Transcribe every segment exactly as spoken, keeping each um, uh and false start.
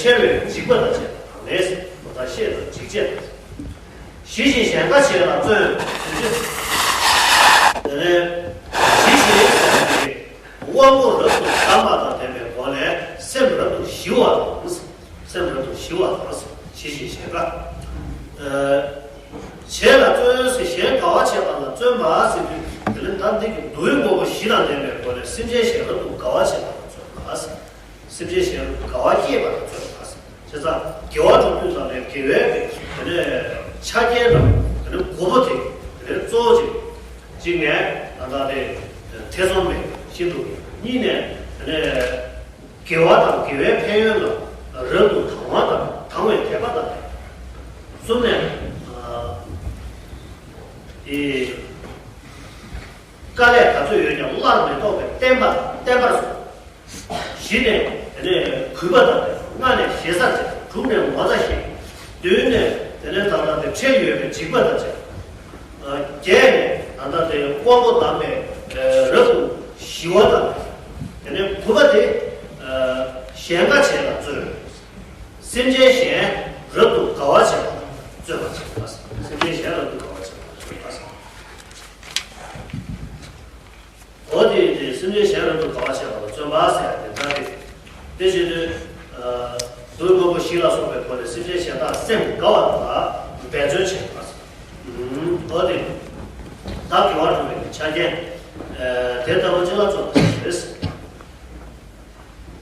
ཆེ་བའི་འཇིགས་པ་དང་བཅས་པ་དང་ལས་སུ་ད་ཤེས་དང་འཇིགས་བཅས་དང་། ཞི་ཞིང་གཞན་དགའ་བྱེད་ལ་བརྩོན་ཟེར་གྱི། དེ་ནས་ཞི་ཞིང་ཟེར་བ་དེ་དབང་པོ་རབ་ཏུ་བསྡམས་པ་དང་ལྡན་པའི་སྒོ་ནས་སེམས་རབ་ཏུ་ཞི་བ་དང་། སེམས་རབ་ཏུ་ཞི་བ་དང་། ཞི་ཞིང་གཞན་དགའ། ཨ། བྱེད་ལ་བརྩོན་ཟེར་གཞན་དགའ་བ་བྱེད་པ་ལ་བརྩོན་པ་ཟེར་དུས་དེ་ལས་ད་འདི་གི་འདུལ་བའི་དངོས་པོ་བཞི་དང་ལྡན་པའི་སྒོ་ནས་སེམས་ཅན་གཞན་རབ་ཏུ་དགའ་བ་བྱེད་པ་ལ་བརྩོན་པ་ཟེར། སེམས་ཅན་གཞན་རབ་ཏུ་དགའ་བ་སྐྱེད་པ་ལ་བརྩོན་པ་ཟེར། བྱས་ཙང་དགེ་བ་སྒྲུབ་དུས་ཙམ་ནས་དགེ་བའི་དེ་ནས་ཆ་རྐྱེན་དང་དེ་ནས་དགུ་པོ་དེ་དེ་ནས་གཙོ་བོ་གཅིག་གཅིག་ནས་ད་ལྟ་དེ་ཐེ་ཚོམ་མེད་ཤིན་ཏུ། གཉིས་ནས་དེ་ནས་དགེ་བ་དང་དགེ་བའི་ཕན་ཡོན་ལ་རབ་ཏུ་དང་བ་དང་དང་བའི་དད་པ་དང་། གསུམ་ནས་ཨ་ཨེ་དཀའ་ལས་ག་ཚོད་ཡོད་ཀྱང་སླར་མི་ལྡོག་པའི་བརྟན་པ་བརྟན་པར་གསུངས། བཞི་ནས་དེ་ནས་གུས་པ་དང་ལྔ་ནས་ཞེ་སར་བྱེད། དྲུག་ནས་ངོ་ཚ་ཞེས། བདུན་ནས་དེ་ནས་ད་ལྟ་དེ་ཁྲེལ་ཡོད་པའི་འཇིགས་པ་དང་བཅས། བརྒྱད་ནས་ད་ལྟ་དེ་དབང་པོ་བསྡམས་པའི་རབ་ཏུ་ཞི་བ་དང་། དེ་ནས་དགུ་པ་དེ་གཞན་དགའ་བྱེད་ལ་བརྩོན། སེམས་ཅན་གཞན་རབ་ཏུ་དགའ་བ་བྱེད་པ་དང་བརྩོན་པ་བྱེད་པ། སེམས་ཅན་གཞན་རབ་ཏུ་དགའ་བ་བྱེད་པ་དང་བརྩོན་པ། འོ་དེ་དེ་སེམས་ཅན་གཞན་རབ་ཏུ་དགའ་བ་བྱེད་པ་ལ་བརྩོན་པ་ཟེར་ཡ་དེ་ལྟ་སྟེ། དེ་བྱེད་དུས། འདུལ་དངོས་པོ་བཞི་ལ་སོགས་པའི་སྒོ་ནས་སེམས་ཅན་གཞན་དག་སེམས་དགའ་བ་ལ་འབད་བརྩོན་བྱེད་པ། འོ་དེ། བདག་གི་བར་འགྲོ་བའི་ཆ་རྐྱེན། དེ་ལྟ་བུ་ཅི་ལ་བརྩོན་པ་ཟེར།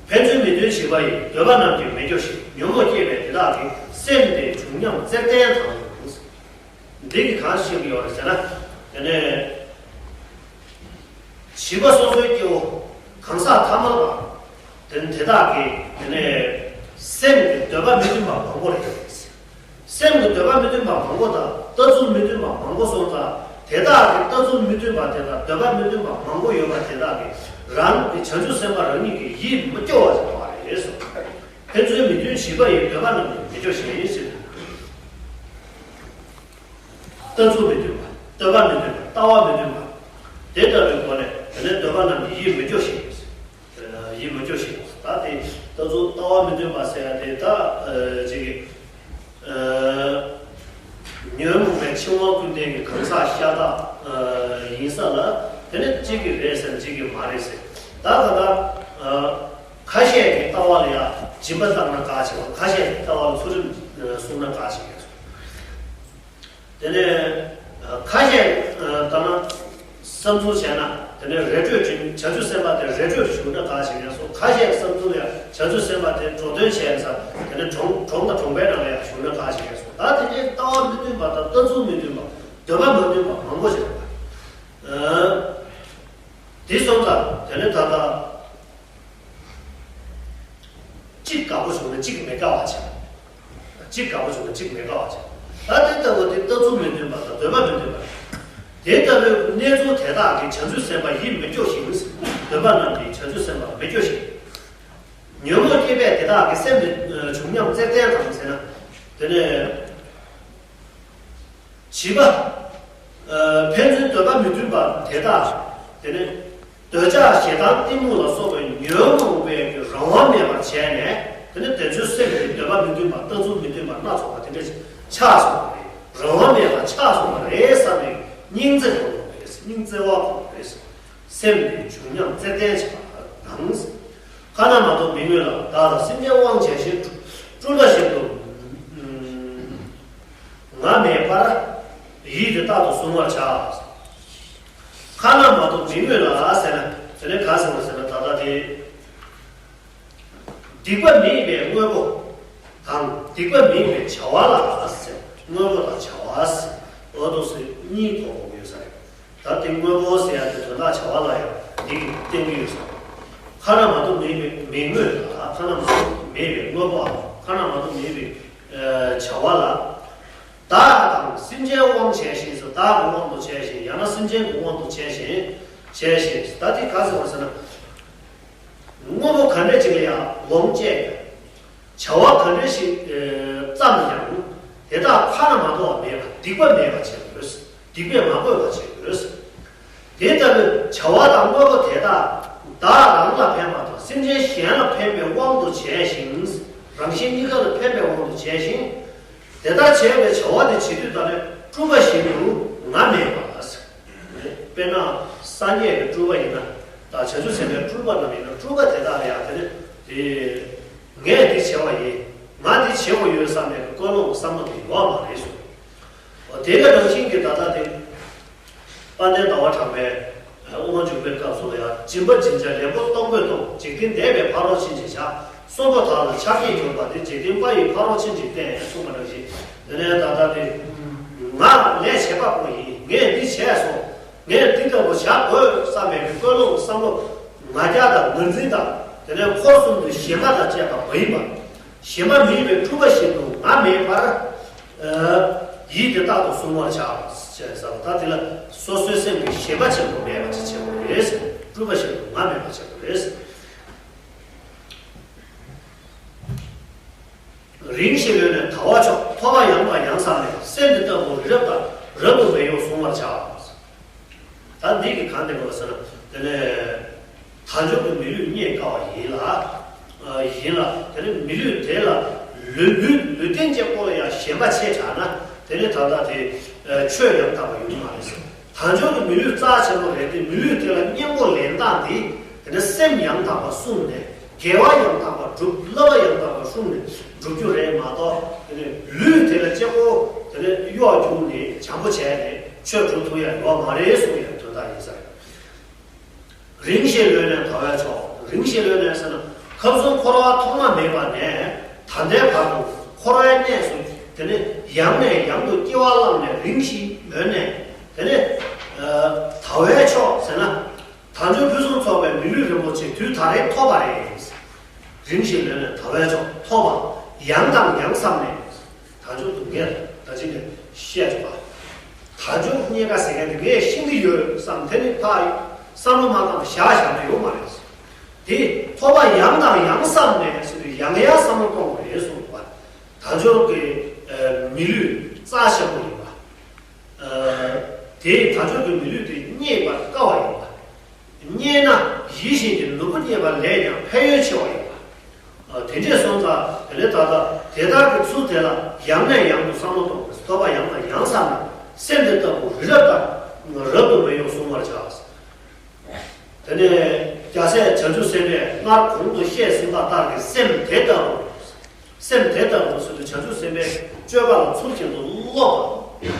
ཕན་ཚུན་མི་མཐུན་བྱིས་པ་ཡི། འདོད་པ་རྣམས་ཀྱིས་མི་སྐྱོ་ཞིང་། ཉོན་མོངས་སྐྱེས་པས་དེ་དག་གི། སེམས་དེ་བྱུང་སྙམ་བརྩེར་ལྡན་དང་། འདི་གིས་གང་ཞིག་ཡོད་ཟེར་ན། དེ་ནས་བྱིས་པ་སོ་སོའི་སྐྱེ་བོ་གང་ཟག་ཐ་མལ་པ་དེ་དེ་དག་གིས་དེ་ནས་སེམས་ཀྱི་འདོད་པ་མི་མཐུན་པ་མང་པོ་རེད། སེམས་ཀྱི་འདོད་པ་མི་མཐུན་པ་མང་པོ་དང་ལྟ་ཚུལ་མི་མཐུན་པ་མང་པོ་སོང་ཙང་དེ་དག་གི་ལྟ་ཚུལ་མི་མཐུན་པ་དེ་དང་འདོད་པ་མི་མཐུན་པ་མང་པོ་ཡོད་པ་དེ་དག་གིས་རང་གི་བྱང་ཆུབ་སེམས་དཔའ་རང་ཉིད་ཀྱི་ཡིད་མི་སྐྱོ་བ་ཞིག་ཡོད་པ་རེད་གསུངས། ཕན་ཚུན་མི་མཐུན་བྱིས་པ་ཡི། འདོད་པ་རྣམས་ཀྱིས་མི་སྐྱོ་ཞིང་ཟེར། ལྟ་ཚུལ་མི་མཐུན་པ། འདོད་པ་མི་མཐུན་པ། ལྟ་བ་མི་མཐུན་པ། དེ་ལྟ་བུའི་སྒོ་ནས་དེ་ནས་འདོད་པ་རྣམས་ཀྱིས་ཡིད་མི་སྐྱོ་ཞིང་། ཡིད་མི་སྐྱོ་ཞིང་། ད་དེ་ལྟ་ཚུལ་ལྟ་བ་མི་མཐུན་པ་ཟེར་ཡ་དེ་ད་ཅིག་གི་ཉོན་མོངས་པའི་འཆིང་བ་ཀུན་ལྡན་གྱི་གང་ཟག་ཤ་སྟག་ཡིན་ས་ལ། དེ་ནས་གཅིག་གི་རེད་ཟེར་གཅིག་གི་མ་རེད་ཟེར། ད་ད་ལྟ་ཁ་ཤས་ཀྱི་ལྟ་བ་ལ་ཡང་སྦྱིན་པ་བཏང་ན་དགའ་ཆེ་བ། ཁ་ཤས་ཀྱི་ལྟ་བ་ལ་ཚུལ་ཁྲིམས་སྲུང་ན་དགའ་ཆེ་བ། དེ་ནས་ཁ་ཤས་ལྟ་ན་བསམ་ཚུལ་བྱས་ན་དེ་ནས་རེ་ལྟོས་ཀྱི་བྱང་ཆུབ་སེམས་དཔའ་དེ་རེ་ལྟོས་ཞུ་ན་དགའ་ཞིག་ཡིན་སོ། ཁ་ཤས་བསམ་ཚུལ་ཡང་བྱང་ཆུབ་སེམས་དཔའ་དེ་འགྲོ་དོན་བྱས་ས་དེ་ནས་གྲོང་གྲོང་དང་གྲོང་པའི་ནང་ལ་ཡང་ཞུ་ན་དགའ་ཞིག་ཡིན་སོ། ད་དེ་ནས་ལྟ་བ་མི་མཐུན་པ་དང་ལྟ་ཚུལ་མི་མཐུན་པ། འདོད་པ་མི་མཐུན་པ་མང་པོ་ཞིག་རེད། དེ་སོང་ཙང་དེ་ནས་ད་ལྟ། གཅིག་དགའ་པོ་བྱུང་ན་གཅིག་མི་དགའ་བ་བྱེད། གཅིག་དགའ་པོ་བྱུང་ན་གཅིག་མི་དགའ་བ་བྱེད། ད་དེ་ལྟ་བུ་དེ་ལྟ་ཚུལ་མི་མཐུན་པ་དང་འདོད་པ་མི་མཐུན་པ། དེ་ལྟ་བུའི་གནས་ཚུལ་དེ་དག་གིས་བྱང་ཆུབ་སེམས་དཔའ་ཡིད་མི་སྐྱོ་ཞིང་། འདོད་པ་རྣམས་ཀྱིས་བྱང་ཆུབ་སེམས་དཔའ་མི་སྐྱོ་ཞིང་། ཉོན་མོངས་སྐྱེས་པས་དེ་དག་གི་སེམས་དེ་བྱུང་སྙམ་བརྩེར་ལྡན་དང་ཟེར་ན། དེ་ནས། བྱིས་པ། ཕན་ཚུན་འདོད་པ་མི་མཐུན་པ་དེ་དག་དེ་ནི་འདོད་ཆགས་ཞེ་སྡང་གཏི་མུག་ལ་སོགས་པའི་ཉོན་མོངས་པའི་རང་དབང་མེད་པར་བྱས་ནས། དེ་ནི་དེ་ཚོའི་སེམས་ཀྱི་འདོད་པ་མི་མཐུན་པ་ལྟ་ཚུལ་མི་མཐུན་པ་སྣ་ཚོགས་པ་དེ་འདྲ་ཆགས་སོང་བ་རེད། རང་དབང་མེད་པར་ཆགས་སོང་བ་རེད་བསམ་ནས་སྙིང་བརྩེ་སྒོམ་དགོས་རེད། སྙིང་བརྩེ་བ་སྒོམ་དགོས་རེད། སེམས་ནི་བྱུང་སྙམ་བརྩེར་ལྡན་བྱེད་པ་དང་། ཁ་ན་མ་ཐོ་མི་མངོན་ལ། བདག་ལ་སེམས་ཅན་དབང་བྱས་ཤིང་། སྤྲུལ་པ་བཞིན་དུ་ང་མེད་པར་ཡིད་དེ་རྟག་ཏུ་གཟུང་བར་བྱ། ཁ་ན་མ་ཐོ་མི་མངོན་ལ་ཟེར་ན་དེ་ནི་ག་ཟེར་བ་ཟེར་ན་ད་ལྟ་དེ། སྡིག་པ་མེད་པའི་དངོས་པོ་དང་སྡིག་པ་མེད་པའི་བྱ་བ་ལ་ཟེར། དངོས་པོ་དང་བྱ་བ་ཟེར། འོ་དོ་ཟེར་གཉིས་གོ་དགོས་ཡོད་ས་རེད། ད་དེ་དངོས་པོ་ཟེར་ཡ་དེ་དོན་དག་བྱ་བ་ལ་ཡང་འདི་གི་བསྟན་གྱི་ཡོད་ས་རེད། ཁ་ན་མ་ཐོ་མེད་པའི་མི་དངོས་ལ། ཁ་ན་མ་ཐོ་མེད་པའི་དངོས་པོ། ཁ་ན་མ་ཐོ་མེད་པའི་བྱ་བ་ལ། བདག་དང་སེམས་ཅན་དབང་བྱས་ཤིང་ཟེར། བདག་གི་དབང་དུ་བྱས་ཤིང་ཡང་ན་སེམས་ཅན་གྱི་དབང་དུ་བྱས་ཤིང་བྱས་ཤིང་། ད་དེ་ག་ཟེར་བ་ཟེར་ན། དངོས་པོ་ག་འདྲ་ཅིག་ལ་ཡང་ལོངས་སྤྱད། བྱ་བ་ག་འདྲ་ཞིག་བརྩམས་ཀྱང་། དེ་དག་ཁ་ན་མ་ཐོ་བ་མེད་པ། སྡིག་པ་མེད་པ་བྱེད་དགོས། སྡིག་པས་མ་གོས་པ་བྱེད་དགོས། དེ་ལྟ་བུའི་བྱ་བ་དང་དངོས་པོ་དེ་དག་བདག་རང་ལ་ཕན་པ་དང་སེམས་ཅན་གཞན་ལ་ཕན་པའི་དབང་དུ་བྱས་ཤིང་། རང་གཞན་གཉིས་ཀ་ལ་ཕན་པའི་དབང་དུ་བྱས་ཤིང་། དེ་ལྟར་བྱས་པའི་བྱ་བ་དེ་བྱེད་དུས་ད་ནི་སྤྲུལ་པ་བཞིན་དུ་ང་མེད་པ། དཔེར་ན་སངས་རྒྱས་ཀྱི་སྤྲུལ་པ་ཡིན་ན། ད་བྱང་ཆུབ་སེམས་དཔའི་སྤྲུལ་པ་རྣམས་ཡིན་ན་སྤྲུལ་པ་དེ་དག་ལ་ཡང་དེ་ནི་དེ་ངས་འདི་བྱས་པ་ཡིན། ང་འདི་བྱེད་དགོས་ཡོད་བསམ་པའི་ཀུན་སློང་བསམ་བློ་དེ་ཡོད་མ་རེད་གསུངས། འོ་དེ་ག་ནང་བཞིན་གྱི་ད་ལྟ་དེ། དཔལ་ལྡན་ཟླ་བ་གྲགས་པས་དབུ་མ་འཇུག་པའི་སྐབས་སུ་ལ་ཡང་། སྦྱིན་པ་སྦྱིན་བྱ་ལེན་པོ་གཏོང་དགོས་གཏོང་། འཇིག་རྟེན་འདས་པའི་ཕ་རོལ་ཕྱིན་ཅེས་བྱ། གསོན་པོ་དག་ལ་ཕྱག་གིས་སྦྱོར་བ་དེ། འཇིག་རྟེན་པ་ཡི་ཕ་རོལ་ཕྱིན་ཅིང་བསྟན། གསུངས་པ་ནང་བཞིན། དེ་ནས་ད་ལྟ་དེ། ང་ལས་བྱེད་པ་པོ་ཡིན། ངས་འདི་བྱས་སོང་། ངས་འདི་ལྟ་བུ་བྱ་དགོས་བསམ་པའི་ཀུན་སློང་བསམ་བློ། ང་རྒྱལ་དང་ངར་འཛིན་དང་། དེ་ནས་འཁོར་གསུམ་དུ་ཞེན་པ་དང་བཅས་པ་མ་ཡིན་པ། ཞེན་པ་མེད་པའི་སྤྲུལ་པ་བཞིན་དུ་ང་མེད་པར། ཡིད་དེ་རྟག་ཏུ་བསྲུང་བར་བྱ། ཞེས་ཟེར་བ་ད་དེ་ལ་སོ་སོའི་སེམས་ཀྱི་ཞེན་པ་ཆེན་པོ་མེད་པ་ཅིག་བྱེད་དགོས་རེད། སྤྲུལ་པ་བཞིན་དུ་ང་མེད་པ་བྱེད་དགོས་རེད། རིང་ཞིག་ལོན་ནས་དལ་བ་ཆོག་ཐོབ་པ་ཡང་དང་ཡང་བསམས་ནས། སེམས་དེ་ལྟ་བུ་རི་རབ་ལྟར་རབ་ཏུ་མི་གཡོ་བསྲུང་བར་བྱ། ད་འདི་གི་གང་དེ་དགོས་ཟེར་ན། དེ་ནས་དལ་འབྱོར་གྱི་མི་ལུས་རྙེད་དཀའ་བ་ཡིན་ལ། ཡིན་ལ་དེ་ནས་མི་ལུས་དེ་ལ་ལུས་ལུས་ལུས་རྟེན་ཅན་པོ་ལ་ཡང་ཞེན་པ་ཆེ་དྲགས་ན། དེ་ནས་ད་ལྟ་དེ་ཆོས་ཡང་དག་པ་ཡོང་མ་རེད་ཟེར། དལ་འབྱོར་གྱི་མི་ལུས་རྩ་ཆེན་པོ་རེད་དེ། མི་ལུས་དེ་ལ་གཉེན་པོ་ལེན་སྟངས་དེ། དེ་ནས་སེམས་ཡང་དག་པ་བསྲུངས་ནས། དགེ་བ་ཡང་དག་པ་བསྒྲུབ། བསླབ་པ་ཡང་དག་པ་བསྲུངས་ནས་སྒྲུབ་རྒྱུ་རེད་མ་གཏོགས། དེ་ནས་ལུས་དེ་ལ་གཅིག་པོ་དེ་ནས་གཡོག་རྒྱུགས་ནས་བྱམས་པོ་བྱས་ནས་ཆོས་སྒྲུབ་ཐུབ་ཡ་ཡོད་མ་རེད་གསུངས་ཡ་དོན་དག་ཡིན་ས་རེད། རིང་ཞིག་ལོན་ནས་དལ་བ་ཆོག་རིང་ཞིག་ལོན་ནས་ཟེར་ན། ཁམས་གསུམ་འཁོར་བ་ཐོག་མ་མེད་པ་ནས་ད་ལྟའི་བར་དུ་འཁོར་བའི་གནས་སུ། དེ་ནས་ཡང་ནས་ཡང་དུ་སྐྱེ་བ་བླངས་ནས་རིང་ཞིག་ལོན་ནས། དེ་ནས་དལ་བ་ཆོག་ཟེར་ན། དལ་འབྱོར་ཕུན་སུམ་ཚོགས་པའི་མི་ལུས་རིན་པོ་ཆེ་དུས་ད་རེས་ཐོབ་པ་རེད། རིང་ཞིག་ལོན་ནས་དལ་བ་ཆོག་ཐོབ་པ་ཡང་དང་ཡང་བསམས་ནས། དལ་འབྱོར་དུ་ངས་ད་ཅི་ནས་བཤད་ཆོག་པ། དལ་འབྱོར་རྙེད་དཀའ་ཟེར་མཁན་དེ་ངས་ཤེས་ཀྱི་ཡོད་བསམ། དེ་ནི་ཕ་བསམ་བློ་མ་བཏང་བཞག་བཞག་ན་ཡོད་མ་རེད། དེ་ཐོབ་པ་ཡང་དང་ཡང་བསམས་ནས་ཟེར་དུས་ཡང་ཡང་བསམ་བློ་གཏོང་དགོས་རེད་གསུངས་པ། དལ་འབྱོར་གྱི་མི་ལུས་རྩ་ཆེན་པོ་ཡིན་པ། དེས་དལ་འབྱོར་གྱི་མི་ལུས་དེ་རྙེད་པར་དཀའ་བ་ཡིན་པ། རྙེད་ན་ཡིད་བཞིན་གྱི་ནོར་བུ་རྙེད་པ་ལས་ཀྱང་ཕན་ཡོན་ཆེ་བ་ཡིན་པ། དེ་འདྲས་སོང་ཙང་དེ་ལས་ད་ལྟ་དེ་ལྟར་གྱི་ཚུལ་དེ་ལ་ཡང་ནས་ཡང་དུ་བསམ་བློ་གཏོང་དགོས། ཐོབ་པ་ཡང་དང་ཡང་བསམས་ནས། སེམས་དེ་ལྟ་བུ་རི་རབ་ལྟར་རབ་ཏུ་མི་གཡོ་བསྲུང་བར་བྱ། དེ་ནས་རྒྱལ་སྲས་བྱང་ཆུབ་སེམས་དཔས་སྔར་གོང་དུ་བཤད་ཟིན་པ་ལྟར་གྱི་སེམས་དེ་ལྟ་བུ། སེམས་དེ་ལྟ་བུ་ཟེར་དུས་བྱང་ཆུབ་སེམས་དཔའི་སྤྱོད་པ་ལ་ཚུལ་བཞིན་དུ་སློབ་པ།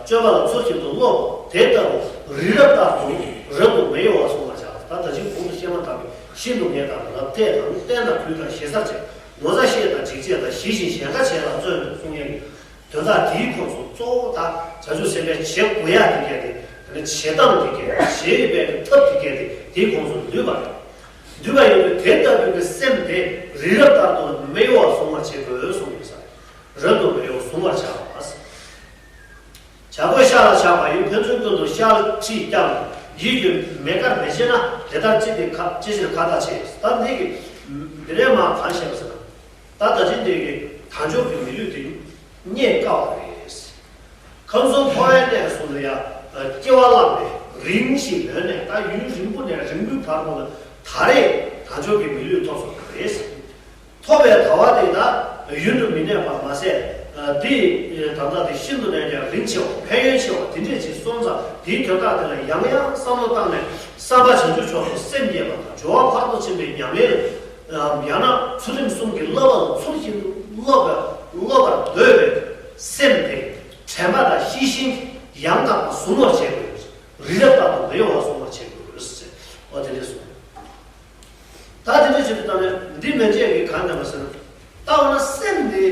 སྤྱོད་པ་ལ་ཚུལ་བཞིན་དུ་སློབ་པ་དེ་ལྟ་བུ་རི་རབ་ལྟར་དུ་རབ་ཏུ་མི་གཡོ་བ་བསྲུང་བར་བྱ། ད་ད་ཅི་གོང་དུ་བཤད་མ་ཐག་པའི་ཤིན་ཏུ་ངེས་དང་རབ་མཐས་དང་བརྟན་དང་དུལ་དང་ཞེ་སར་བྱེད། ངོ་ཚ་ཤེས་དང་འཇིགས་བྱེད་དང་། ཞི་ཞིང་གཞན་དགའ་བྱེད་ལ་བརྩོན་ནས་གསུང་ཡས་ཀྱི། དོན་དག་དེའི་ཁོངས་སུ་གཙོ་བོ་ད་བྱང་ཆུབ་སེམས་དཔའི་བྱེད་དགོས་ཡ་དེ་གས་དེ། དེ་ནས་བྱེད་སྟངས་དེ་གས། བྱེད་པའི་ཐབས་དེ་གས་དེ་དེའི་ཁོངས་སུ་འདུས་པ་རེད། འདུས་པ་ཡིན་དུས་དེ་ལྟ་བུའི་སེམས་དེ་རི་རབ་ལྟར་དུ་མི་གཡོ་བ་བསྲུང་བར་བྱེད་དགོས་གསུངས་ཡོད་ས་རེད། རབ་ཏུ་མི་གཡོ་བསྲུང་བར་བྱ། བྱ་རྒོད་ཤ་ལ་ཆགས་པ་ཡིས། ཕན་ཚུན་ཀུན་ཏུ་ཤ་ཁྲིད་ཀྱང་། ཡིད་ཀྱིས་མེད་དཀར་མི་བྱེད་ན། དེ་ལྟར་ཅི་སྟེ་ཁ་ཅི་ཕྱིར་ཁ་ལྟ་བྱེད། ད་འདི་གི་འདི་ནས་མ་གང་བཤད་པ་ཟེར་ན། ད་ད་ཅི་འདི་གི་དལ་འབྱོར་གྱི་མི་ལུས་དེ་རྙེད་དཀའ་བ་རེད། ཁམས་གསུམ་འཁོར་བའི་གནས་སུ་ལ་ཡང་སྐྱེ་བ་བླངས་ནས་རིང་ཞིག་ལོན་ནས། ད་ཡུན་རིང་པོ་ནས་རིང་པོའི་བར་དུ་ལ་ད་རེས་དལ་འབྱོར་གྱི་མི་ལུས་ཐོབ་སོང་བ་རེད། ཐོབ་པའི་དལ་བ་དེ་ད་ཡུན་དུ་མི་གནས་པར་མ་ཟད། འདི་ད་ལྟ་དེ་ཤིན་ཏུ་ནས་ཀྱང་རིང་ཆེ་བ་ཕན་ཡོན་ཆེ་བ་དེ་འདྲས་ཅིག་སོང་ཙང་། དེའི་དོན་དག་དེ་ལ་ཡང་ཡང་བསམ་བློ་བཏང་ནས། བསམ་པ་བྱང་ཆུབ་མཆོག་ཏུ་སེམས་བསྐྱེད་པ་དང་། སྦྱོར་བ་ཕར་ཕྱིན་པའི་ཉམས་ལེན། ཡང་ན་ཚུལ་ཁྲིམས་གསུམ་གྱི་བསླབ་པ་ལ་ཚུལ་བཞིན་དུ་སློབ་པ་སློབ་པར་འདོད་པའི་སེམས་དེ་དྲན་པ་དང་ཤེས་བཞིན་ཡང་དག་པར་བཟུང་བར་བྱེད་དགོས། རི་རབ་ལྟ་བུ་མི་གཡོ་བར་བཟུང་བར་བྱེད་དགོས་ཟེར། འོ་དེ་འདྲས་གསུངས། ད་དེ་འདྲས་བྱེད་དུས་ད་ནི་འདི་མན་ཆད་ཀྱིས་གང་གནང་བ་ཟེར་ན། ད་འོ་ན་སེམས་འདི་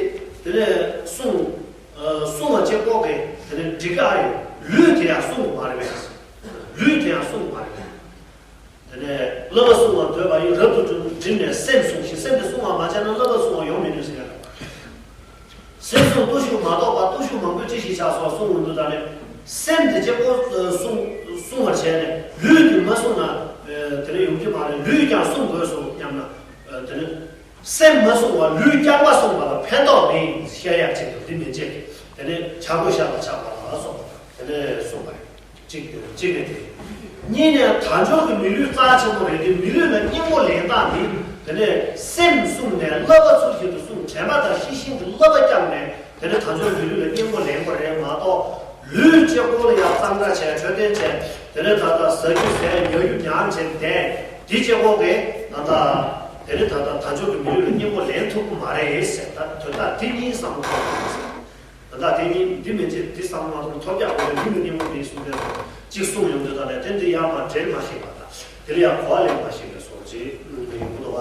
དེ་ནས་བསྲུང་། ཨ། བསྲུང་བ་བྱེད་དགོས་ཀྱི་དེ་ནས་འགྲིག་ག་ཨ་ཡོད། ལུས་དེ་ཡང་བསྲུང་དགོས་མ་རེད་པས། ལུས་དེ་ཡང་བསྲུང་དགོས་མ་རེད་པས། དེ་ནས་བསླབ་པ་བསྲུང་བར་འདོད་པ་ཡིས། རབ་ཏུ་བསྒྲིམས་ནས་སེམས་བསྲུང་ཞིང་། སེམས་དེ་བསྲུང་བར་མ་བྱས་ན་བསླབ་པ་བསྲུང་བ་ཡོང་མི་ནུས་ཟེར་ཡ་རེད། སེམས་བསྲུང་བརྟུལ་ཞུགས་མ་གཏོགས་པ། བརྟུལ་ཞུགས་མང་པོས་ཅི་ཞིག་བྱ་སོགས་གསུངས་ཡོང་དུས། ད་ནི་སེམས་དེ་གཅིག་པོ་བསྲུང་བསྲུང་བར་བྱས་ནས་ལུས་དེ་མ་བསྲུངས་ན་དེ་ནས་ཡོང་གི་མ་རེད། ལུས་ཀྱང་བསྲུང་དགོས་སོ་སྙམ་ན། དེ་ནི་སེམས་མ་བསྲུངས་པར་ལུས་རྐྱང་པ་བསྲུངས་པ་ལ་ཕན་ཐོགས་མེད་བཤད་ཡག་ཅིག་ཏུ་འདི་མི་བྱེད། དེ་ནི་བྱ་རྒོད་ཤ་ལ་ཆགས་པ་ལ་སོགས་དེ་ནས་གསུངས་པ་རེད། གཅིག་དེ་གཅིག་ནས་དེ། གཉིས་ནས་དལ་འབྱོར་གྱི་མི་ལུས་རྩ་ཆེན་པོ་རེད་དེ། མི་ལུས་ལ་གཉེན་པོ་ལེན་སྟངས་འདི་ དེ་ནས་སེམས་བསྲུངས་ནས་བསླབ་པ་ཚུལ་བཞིན་དུ་བསྲུངས། དྲན་པ་དང་ཤེས་བཞིན་གྱི་བསླབ་པ་བསྐྱངས་ནས། དེ་ནས་དལ་འབྱོར་མི་ལུས་ལ་གཉེན་པོ་ལེན་དགོས་རེད་མ་གཏོགས། ལུས་གཅིག་པོ་ལ་ཡང་གཙང་སྦྲ་བྱས། འཕྲོད་བསྟེན་བྱས། དེ་ནས་ད་ལྟ་ཟ་རྒྱུ་ཟས། ཉལ་རྒྱུ་ཉལ་བྱས་བསྡད། འདི་གཅིག་པོ་གིས་ད་ལྟ་དེ་ནས་ད་ལྟ་དལ་འབྱོར་གྱི་མི་ལུས་ལ་གཉེན་པོ་ལེན་ཐུབ་ཀྱི་མ་རེད་ཟེར། ད་དོན་དག་འདི་གཉིས་བསམ་བློ་གཏོང་དགོས་ཟེར། ད་ལྟ་དེ་གཉིས་འདི་མིན་ཚེ་འདི་བསམ་མ་གཏོང་། ཐོབ་རྒྱག་དགོས་ནས་མི་ལ་གཉེན་པོ་མེད་གསུངས་པའི་བཟོ་གཅིག་གསུངས་ཡོང་དུས། ད་ལས་དེ་འདི་ཡང་མ་འབྲེལ་མ་ཤེས་པ་དང་། དེ་ལ་ཡང་གོ་བ་ལེན་མ་ཤེས་པའི་བཟོ་གཅིག་ཡོང་གི་འདུག་བ།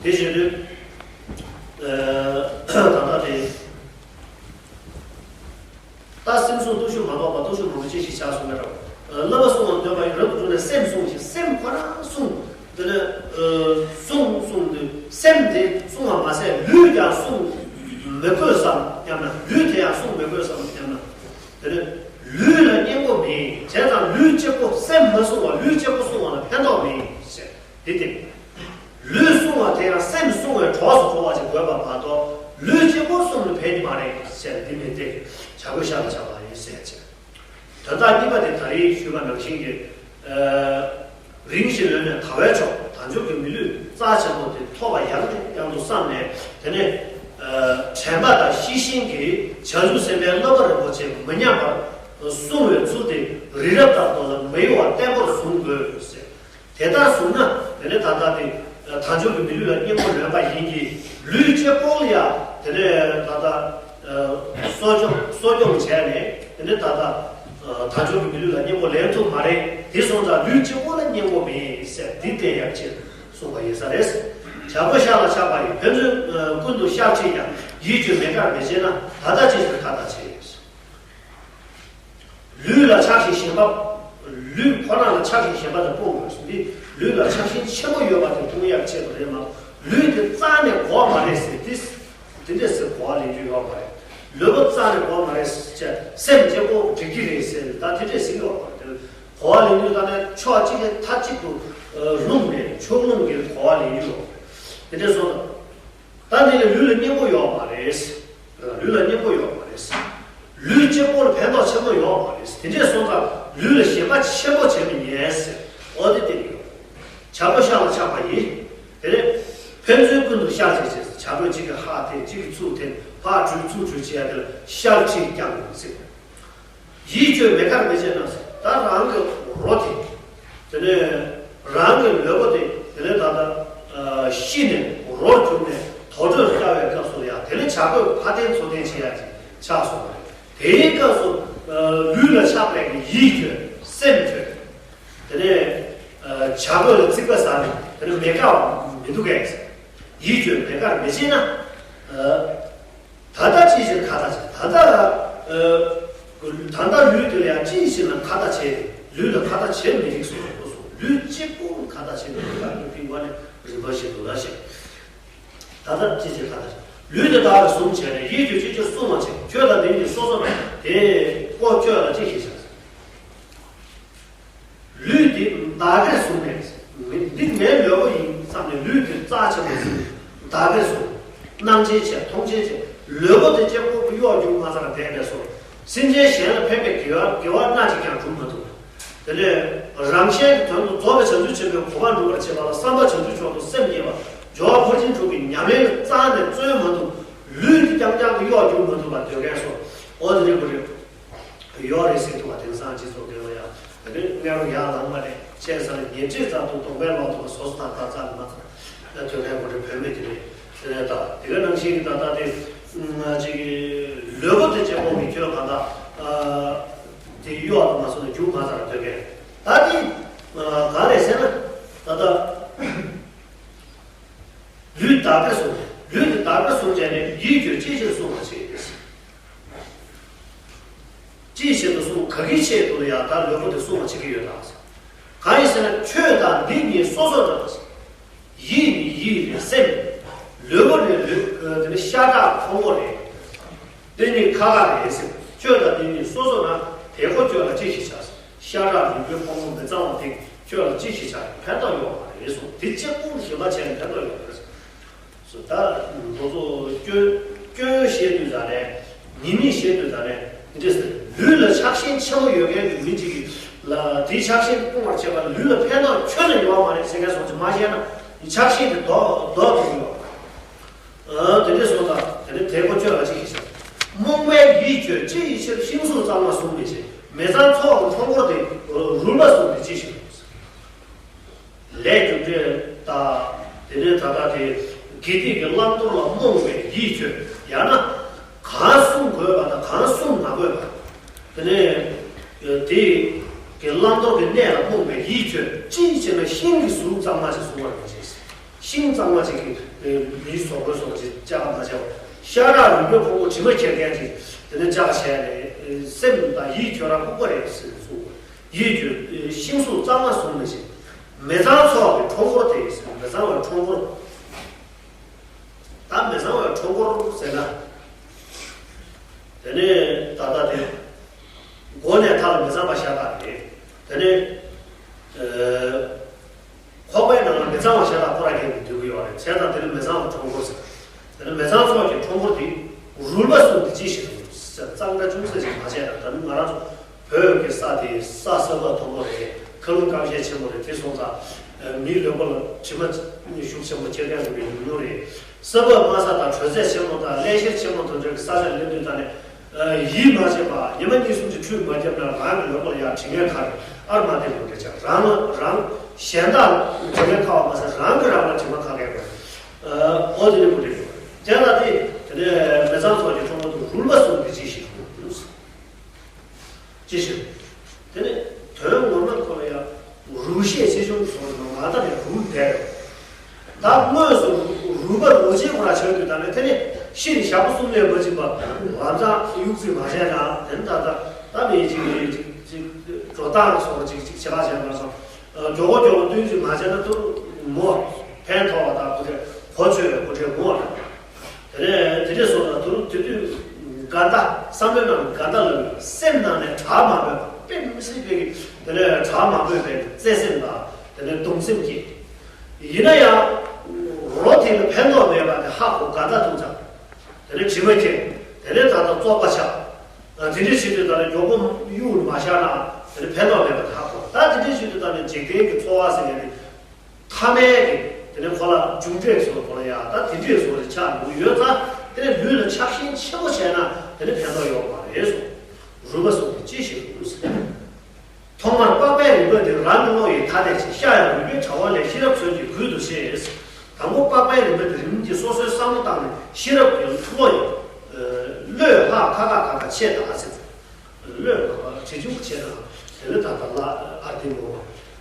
དེ་བྱེད་དུས་ད་ལྟ་དེ། ད་སེམས་བསྲུང་སྟོབས་ཤུགས་མ་གཏོགས་པ། སྟོབས་ཤུགས་མང་པོ་ཅི་ཞིག་བྱ་གསུངས་པའི་རོ། བསླབ་པ་བསྲུང་བར་འདོད་པ་ཡིས། རབ་ཏུ་བསྲུངས་ནས་སེམས་བསྲུང་ཞིང་། སེམས་ཁོ་རང་བསྲུང་། དེ་ནས་ཨ་བསྲུང་བསྲུང་དུས་སེམས་དེ་བསྲུང་བ་མ་ཟད་ལུས་ཀྱང་བསྲུང་མི་དགོས་སམ་སྙམ་ན། ལུས་དེ་ཡང་བསྲུང་མི་དགོས་སམ་སྙམ་ན། དེ་ནས་ལུས་ལ་གཉེན་པོ་མེད། བྱས་ཙང་ལུས་གཅིག་པོ། སེམས་མ་བསྲུང་བར་ལུས་གཅིག་པོ་བསྲུང་བ་ལ་ཕན་ཐོགས་མེད་ཟེར། དེ་སྟེ། ལུས་བསྲུང་བ་དེ་ཡང་སེམས་བསྲུང་བའི་གྲོགས་སུ་འགྲོ་བ་ཞིག་དགོས་པ་མ་གཏོགས། ལུས་གཅིག་པོ་བསྲུངས་ནས་ཕན་གྱི་མ་རེད་ཟེར། འདི་མིན་ཏེ། བྱ་རྒོད་ཤ་ལ་ཆགས་པ་ཡིན་ཟེར་བྱས། དོན་དག་གཉིས་པ་དེ་ད་རེས་ཞུས་པ་ནང་བཞིན་གྱི། ཨ་རིང་ཞིག་ལོན་ནས་དལ་བས་ཆོག་དལ་འབྱོར་གྱི་མི་ལུས་རྩ་ཆེན་པོ་དེ་ཐོབ་པ་ཡང་ནས་ཡང་དུ་བསམ་ནས། དེ་ནས་ཨ་དྲན་པ་དང་ཤེས་བཞིན་གྱིས་བྱང་ཆུབ་སེམས་དཔའི་བསླབ་པ་རིན་པོ་ཆེ་མི་ཉམས་པར་བསྲུང་བའི་ཚུལ་དེ་རི་རབ་ལྟར་དུ་ལ་མི་གཡོ་བར་བརྟན་པོར་བཟུང་དགོས་ཟེར། དེ་ལྟར་བཟུང་ན། དེ་ནས་ད་ལྟ་དེ་དལ་འབྱོར་གྱི་མི་ལུས་ལ་གཉེན་པོ་ལོན་པ་ཡིན་གྱི། ལུས་གཅིག་པོ་ལ་ཡང་དེ་ནས་ད་ལྟ་གསོ་སྐྱོང་གསོ་སྐྱོང་བྱས་ནས། དེ་ནས་ད་ལྟ་དལ་འབྱོར་གྱི་མི་ལུས་ལ་གཉེན་པོ་ལེན་ཐུབ་མ་རེད། དེ་སོང་ཙང་ལུས་གཅིག་པོ་ལ་གཉེན་པོ་མེད་ཟེར། འདི་བསྟན་ཡག་ཕྱིར་གསུངས་པ་ཡིན་ས་རེད། བྱ་རྒོད་ཤ་ལ་ཆགས་པ་ཡིས། ཕན་ཚུན་ཀུན་ཏུ་ཤར་ཁྲིད་ཀྱང་། ཡིད་དཔྱོད་མེད་ཁར་མི་བྱེད་ན། ད་ལྟ་ཅི་ཕྱིར་ཁ་ཏ་བྱེད། ལུས་ལ་ཆགས་ཤིང་ཞེན་པ། ལུས་ཁོ་ན་ལ་ཆགས་ཤིང་ཞེན་པ་དེ་སྤོང་དགོས། འདི་ལུས་ལ་ཆགས་ཞེན་ཆེན་པོ་ཡོད་པ་དེ་སྤོང་ཡག་ཆེད་དུ་རེད་མ་གཏོགས། ལུས་དེ་རྩ་ནས་དགོས་མ་རེད་ཟེར། དེ་དེ་འདྲས་ཟེར་གོ་བ་ལེན་རྒྱུ་ཡོད་མ་རེད། ལུས་པོ་རྩ་ནས་དགོས་མ་རེད་ཟེར། སེམས་གཅིག་པོ་འགྲིག་གི་རེད་ཟེར། ད་དེ་འདྲས་ཟེར་གྱི་ཡོད་མ་རེད། དེ་གོ་བ་ལེན་རྒྱུ་ད་ནས་ཕྱོགས་གཅིག་གི་མཐའ་གཅིག་ཏུ་ལྷུང་ནས་ཕྱོགས་ལྷུང་གི་གོ་བ་ལེན་རྒྱུ་ཡོད་མ་རེད། དེ་འདྲས་སོང་ཙང་། ད་འདི་ལ་ལུས་ལ་གཉེན་པོ་ཡོད་མ་རེད། ལུས་ལ་གཉེན་པོ་ཡོད་མ་རེད། ལུས་གཅིག་པོ་ལ་ཕན་ཐོགས་ཆེན་པོ་ཡོད་མ་རེད། དེ་འདྲས་སོང་ཙང་ལུས་ལ་ཞེན་པ་ཆེན་པོ་བྱེད་མི་ཉན་ཟེར། འོ་དེ་བསྟན་གྱི་ཡོད། བྱ་རྒོད་ཤ་ལ་ཆགས་པ་ཡིས། དེ་ནས་ཕན་ཚུན་ཀུན་ཏུ་ཤར་བྱེད་ཅེས། བྱ་རྒོད་གཅིག་གིས་ཕར་འཐེན། གཅིག་གིས་ཚུར་འཐེན། ཕར་འགྲུལ་ཚུར་འགྲུལ་བྱེད་ཡ་དེ་ལ་ཤར་ཁྲིད་ཀྱང་ཟེར། ཡིད་དཔྱོད་མེད་ཁར་མི་བྱེད་ན་ཟེར། ད་རང་གི་རོ་དེ། དེ་ནས་རང་གི་ལུས་པོ་དེ། དེ་ནས་ད་ལྟ་ཨ་ཤི་ནས་རོར་གྱུར་ནས་དུར་ཁྲོད་ལ་བསྐྱལ་བའི་སྐབས་སུ་ཡང་། དེ་ནས་བྱ་རྒོད་ཕར་འཐེན་ཚུར་འཐེན་བྱེད་ཡ་ཅིག་ཆགས་སོང་བ་རེད། དེའི་སྐབས་སུ་ཨ་ལུས་ལ་ཆགས་པའི་གི་ཡིད་དཔྱོད། སེམས་དཔྱོད། དེ་ནས་ཨ་བྱ་རྒོད་ལ་རྩིག་པ་ཟ་ནས་དེ་ནས་མེ་དགའ་བ་མི་འདུག་གས་ཟེར། ཡིད་དཔྱོད་མེད་ཁར་མི་བྱེད་ན། ཨ་ད་ལྟ་ཅི་ཕྱིར་ཁ་ཏ་བྱེད། ད་ལྟ་ཨ་ད་ལྟ་ལུས་དེ་ལ་ཡང་ཅི་ཕྱིར་ན་ཁ་ཏ་བྱེད། ལུས་ལ་ཁ་ཏ་བྱེད་མི་རིགས་སོ་སོ་སོ། ལུས་གཅིག་པུ་ཁ་ཏ་བྱེད་མི་རིགས་ལ་ལུས་ཀྱི་ངོ་ནས་རིམ་པ་བཞིན་དུ་ལ་བཤད། ད་ལྟ་ཅི་ཕྱིར་ཁ་ཏ་བྱེད། ལུས་དེ་བདག་གིས་བཟུང་བྱས་ནས། ཡིད་དཔྱོད་ཅི་ཕྱིར་བསྲུང་བར་བྱེད། ཁྱོད་དང་དེ་གཉིས་སོ་སོ་ན། དེ་ཀོ་ཁྱོད་ལ་ཅི་ཞིག་བྱ། ལུས་འདི་བདག་གིས་བཟུང་ནས། འདི་ངའི་ལུས་པོ་ཡིན་བསམ་ནས་ལུས་འདི་རྩ་ཆེན་པོ་བཟུང་། བདག་གིས་བཟུང་། སྣང་ཆེན་བྱས། མཐོང་ཆེན་བྱས། ལུས་པོ་དེ་གཅིག་པོ་གཡོ་སྒྱུ་མ་ཚར་བསྡད་པས་སོ། སེམས་ཅན་གཞན་ལ་ཕན་པའི་དགེ་བ་དགེ་བ་སྣ་གཅིག་ཀྱང་བསྒྲུབ་མ་ཐུབ། དེ་ནས་རང་གཞན་གྱི་དོན་དུ་རྫོགས་པའི་བྱང་ཆུབ་ཆེན་པོའི་གོ་འཕང་སྒྲུབ་པར་བྱེད་པ་ལ་བསམ་པ་བྱང་ཆུབ་མཆོག་ཏུ་སེམས་བསྐྱེད་པ། སྦྱོར་བ་ཕར་ཕྱིན་དྲུག་གི་ཉམས་ལེན་རྩ་ནས་བརྩོན་མ་ཐུབ། ལུས་འདི་རྐྱང་རྐྱང་དུ་གཡོ་སྒྱུ་མ་ཐུབ་པར་སྡོད་མཁན་སོ། འོ་དེ་འདྲ་པོ་རེད། ཡོད་རེད་ཟེར་འདུག་བ། དེང་སང་སྤྱི་ཚོགས་འགལ་བ་ཡང་དེ་ནས་སྔ་རུ་ཡར་ལངས་པ་རེད། བྱས་ཙང་ཉལ་ཁྲི་ཙམ་དུ་གདོང་པའི་ལོག་ཏུ་བཟོ་སོ་དང་ད་ཙམ་མ་ཙམ་དོན་ལྡན་པོ་རེད། བུད་མེད་དེ་རེད། དེ་ནས་ད་དེ་ག་ནང་བཞིན་གྱི་ད་ལྟ་དེ་ཅིག་གི་ལུས་པོ་དེ་གཅིག་པོ་མི་ཁྱོད་གང་ལྟར་དེ་གཡོ་དུ་མ་སོང་ནས་རྒྱུ་མ་ཙམ་སྡོད་མཁན་ད་དེ་ག་རེད་ཟེར་ན། ད་ལྟ་ལུས་བདག་གིས་བཟུང་། ལུས་དེ་བདག་གིས་བཟུང་བྱས་ནས་ཡིད་དཔྱོད་ཅི་ཕྱིར་བསྲུང་བར་བྱེད། ཅིའི་ཕྱིར་དུ་གསུངས། ག་གི་ཆེད་དུ་ཡང་ད་ལུས་པོ་དེ་བསྲུང་བ་བྱེད་ཀྱི་ཡོད་དམ། གང་ཡིན་ཟེར་ན་ཁྱོད་དང་འདི་གཉིས་སོ་སོ་འདྲ། ཡིད་ནི་ཡིད་རེད། སེམས། ལུས་པོ་ནི་ལུས། དེ་ནི་ཤ་ཁྲག་ཕོ་མོ་རེད། དེ་ནི་ཁ་ཁ་རེད་ཟེར། ཁྱོད་དང་འདི་གཉིས་སོ་སོ་ན་དེ་ཁོ་ཁྱོད་ལ་ཅི་ཞིག་བྱ། ཤ་ཁྲག་ལུས་པོའི་ཕོ་མོ་མི་གཙང་བ་དེ་ཁྱོད་ལ་ཅི་ཞིག་བྱ། ཕན་ཐོགས་ཡོད་མ་རེད་གསུངས། དེ་གཅིག་པུ་ཞེན་པ་བྱས་ནས་ཕན་ཐོགས་ཡོད་མ་རེད། སོ་ད་ང་ཚོ་སྐྱོན་སྐྱོན་བཤད་དུས་ཙ་ནས། ཉེས་དམིགས་བཤད་དུས་ཙ་ནས་འདི་འདྲས་ཟེར། ལུས་ལ་ཆགས་ཞེན་ཆེན་པོ་ཡོད་མཁན་གྱི་མི་གཅིག་གིས་ལ་དེའི་ཆགས་ཞེན་སྤོང་བར་བྱེད་པ་ལུས་ལ་ཕན་ཐོགས་ཁྱོན་ནས་ཡོད་མ་རེད་ཟེར་མཁན་སོགས་ཀྱིས་མ་བཤད་ན། ཆགས་ཞེན་དེ་ལྡོག་ལྡོག་ཐུབ་ཀྱི་ཡོད། ཨ་དེ་འདྲས་སོང་ཙང་དེ་ནས་དེ་གོ་ཆོད་ལ་ཅི་ཞིག་བྱ། རྨོངས་པའི་ཡིད་ཁྱོད་ཅི་ཡི་ཕྱིར། ཤིང་གཟུགས་གཙང་མ་བཟུང་མི་བྱེད། མི་གཙང་ཚོགས་ཀྱི་ཁྲོམ་སྐོར་དེ། རུལ་པ་བཟུང་སྟེ་ཅི་ཞིག་ལས་རྒྱུ་འབྲས་དང་། དེ་ནས་ད་ལྟ་དེ་དགེ་སྡིག་གི་བླང་དོར་ལ་རྨོངས་པའི་ཡིད་ཁྱོད། ཡང་ན་གང་བསྲུང་དགོས་པ་དང་གང་བསྲུང་མ་དགོས་པ། དེ་ནས་དེ་གི་བླང་དོར་གྱི་གནས་ལ་རྨོངས་པའི་ཡིད་ཁྱོད་ཅི་ཡི་ཕྱིར་ན། ཤིང་གི་གཟུགས་གཙང་མ་ཞིག་བཟུང་བར་མི་བྱེད། ཤིང་གཙང་མ་ཅིག་གིས་མིའི་བཟོ་བཀོད་སོགས་ཅིག་བཅག་མ་བྱའོ། ཤ་ཁྲག་རུས་པའི་ཕུང་པོ་དྲི་མ་འཁྱེར་མཁན་ཅིག་དེ་ནས་བཅག་བྱས་ནས། སེམས་དང་ཡིད་ཁྱོད་རང་ལྐུགས་པ་རེད་ཟེར་ནས་གསུངས། ཡིད་ཁྱོད་ཤིང་གཟུགས་གཙང་མ་བཟུང་མི་བྱེད། མི་གཙང་ཚོགས་ཀྱི་ཁྲོམ་སྐོར་དེ་ཡིན་ཟེར། མི་གཙང་བའི་ཁྲོམ་སྐོར། ད་མི་གཙང་བའི་ཁྲོམ་སྐོར་ཟེར་ན། དེ་ནས་ད་ལྟ་དེ་སྒོ་ནས་མཐའ་ལ་མི་གཙང་བ་ཤ་སྟག་རེད། དེ་ནས་ཨ། ཁོག་པའི་ནང་ལ་མི་གཙང་བ་ཤ་སྟག་ཁོ་ར་སྐྱེས་ནས་སྡོད་ཀྱི་ཡོད་རེད། བྱས་ཙང་དེ་ནི་མི་གཙང་བའི་ཁྲོམ་སྐོར་ཟེར། དེ་ནི་མི་གཙང་ཚོགས་ཀྱི་ཁྲོམ་སྐོར་དེ་རུལ་པ་བཟུང་སྟེ་ཅི་ཞིག་རུང་ཟེར། གཙང་སྦྲ་ཅུང་ཟད་ཅིག་མ་བྱས་ན། ད་ནི་ང་རང་ཚོ་བོད་ཀྱི་ས་དེ་ས་ས་བབ་མཐོ་པོ་རེད། མཁའ་རླུང་སྐམ་ཤས་ཆེན་པོ་རེད། དེ་སོང་ཙང་མིའི་ལུས་པོ་ལ་དྲི་མ་ཤུགས་ཆེན་པོ་འཁྱེར་མཁན་ཡོང་གི་ཡོང་མྱོང་རེད། ས་བབ་དམའ་ས་དང་དྲོད་ཚད་ཆེན་པོ་དང་བརླན་གཤེར་ཆེན་པོ་དེ་འདྲ་གི་ས་ཆར་སླེབས་དུས། ད་ནི་ཡིད་མ་ཆེས་པ། ཉི་མ་གཉིས་གསུམ་གྱི་ཁྲུས་མ་བརྒྱབ་ན་རང་གི་ལུས་པོ་ལ་ཡང་དྲི་ངན་ཁ་རེད། ཨར་མ་དེ་ལུས་འདྲ་ཆགས། རང་ལ་རང་གཞན་དག་ལ་དྲི་ངན་ཁ་བ་མ་ཟད། རང་གིས་རང་ལ་དྲི་མ་ཁ་གས་དགོས། ཨོ་དེ་ནི་མུ་འདྲེ་ཡོད། དེ་ལ་དེ་དེ་ནས་མི་གཙང་ཚོགས་ཀྱི་ཁྲོམ་སྐོར་དུ་རུལ་པ་བཟུང་སྟེ་ཅི་ཞིག་རུང་། ཅི་ཞིག་དེ་ནས་དོན་ངོ་མ་ཁོ་ལ་ཡང་རུལ་ཤས་ཆེ་ཆུང་གི་ཐོག་ནས་མ་མཐའ་ནས་རུལ་བསྡད་ཡོད། ད་དངོས་སུ་རུལ་པ་རུལ་ཆེན་ཁོ་ར་ཆགས་དུས། ད་ནས་དེ་ནས་ཤི་ནས་ཞག་པོ་གསུམ་ལས་མ་ཕྱིན་པ་ལམ་སང་གཡུག་རྩིས་མ་བྱས་ན། དེ་ནས་ད་ད་ད་མི་ཅིག་ཅིག་ཅིག་འགྲོ་སྟངས་སོགས་ཅིག་ཅིག་བྱེད་པ་བྱས་པ་སོགས། མགྱོགས་པོ་མགྱོགས་པོ་བསྟུན་ཅིག་མ་བྱས་ན་ཐུར་མོ་ཕན་ཐོགས་པ་དང་། གོ་ཆོད་གོ་ཆོད་གོ་ཆོད་མོ་ལ། དེ་ནས་དེ་འདྲས་སོང་ན་དུ་རུ་དེ་དུས་དགའ་ཟླ། བསམ་བློའི་ནང་དགའ་ཟླ་ལ་སེམས་ནང་ནས་གྲགས་མ་ཕོད་པ། དཔེ་མི་སྲིད་པའི་གི་དེ་ནས་གྲགས་མ་ཕོད་པའི་བརྩེ་སེམས་དང་དེ་ནས་གདུང་སེམས་སྐྱེས། ཡིན་ན་ཡང་རོ་དེ་ལ་ཕན་ཐོགས་མེད་པ་དེ་ཧ་གོ། དགའ་ཟླ་ཐུག་ཙང་དེ་ནས་དྲི་མ་སྐྱེས། དེ་ནས་ད་ལྟ་བཙོག་པ་ཆགས། དེ་འདྲས་བྱེད་དུས་ད་ནས་མགྱོགས་པོ་གཡུག་མ་བཞག་ན་དེ་ནས་ཕན་ཐོགས་མེད་པ་དེ་ཧ་གོ། ད་དེ་འདྲས་བྱེད་དུས་ད་ནས་འཇིག་རྟེན་གྱི་འཚོ་བ་ཟེར་ཡ་དེ། ཐ་མལ་གྱི་དེ་ནས་ཁོ་ལ་མཇུག་འབྲས་སོགས་ཁོ་ལ་ཡང་ད་དེ་འདྲས་སོགས་ཆགས་འགྲོ་གི་ཡོད་ཙང་། དེ་ནས་ལུས་ལ་ཆགས་ཞེན་ཆེན་པོ་བྱས་ན་དེ་ནས་ཕན་ཐོགས་ཡོད་མ་རེད་གསུངས། རུལ་པ་བཟུང་སྟེ་ཅི་ཞིག་རུང་ཟེར། ཐོག་མར་པགས་པའི་རིམ་པ་འདི་རང་གི་བློ་ཡིས་ཐ་དད་བྱེད། ཤ་ཡང་རུས་པའི་དྲ་བ་ལས། ཤེས་རབ་མཚོན་གྱིས་འགུལ་དུ་བྱེད། དང་པོ་པགས་པའི་རིམ་པ་འདི་རིམ་གྱིས་སོ་སོའི་བསམ་བློ་བཏང་ནས་ཤེས་རབ་ཀྱི་བློ་ཡིས་བློས་ཧ་ཁ་ཁ་ཁ་ཁ་ཆེ་ད་ཟེར། བློས་བཀག་པ་དྲི་ཆུང་ཆེ་དང་། དེ་ལས་ད་ལྟ་ལ་ཨ་དེ་མོ།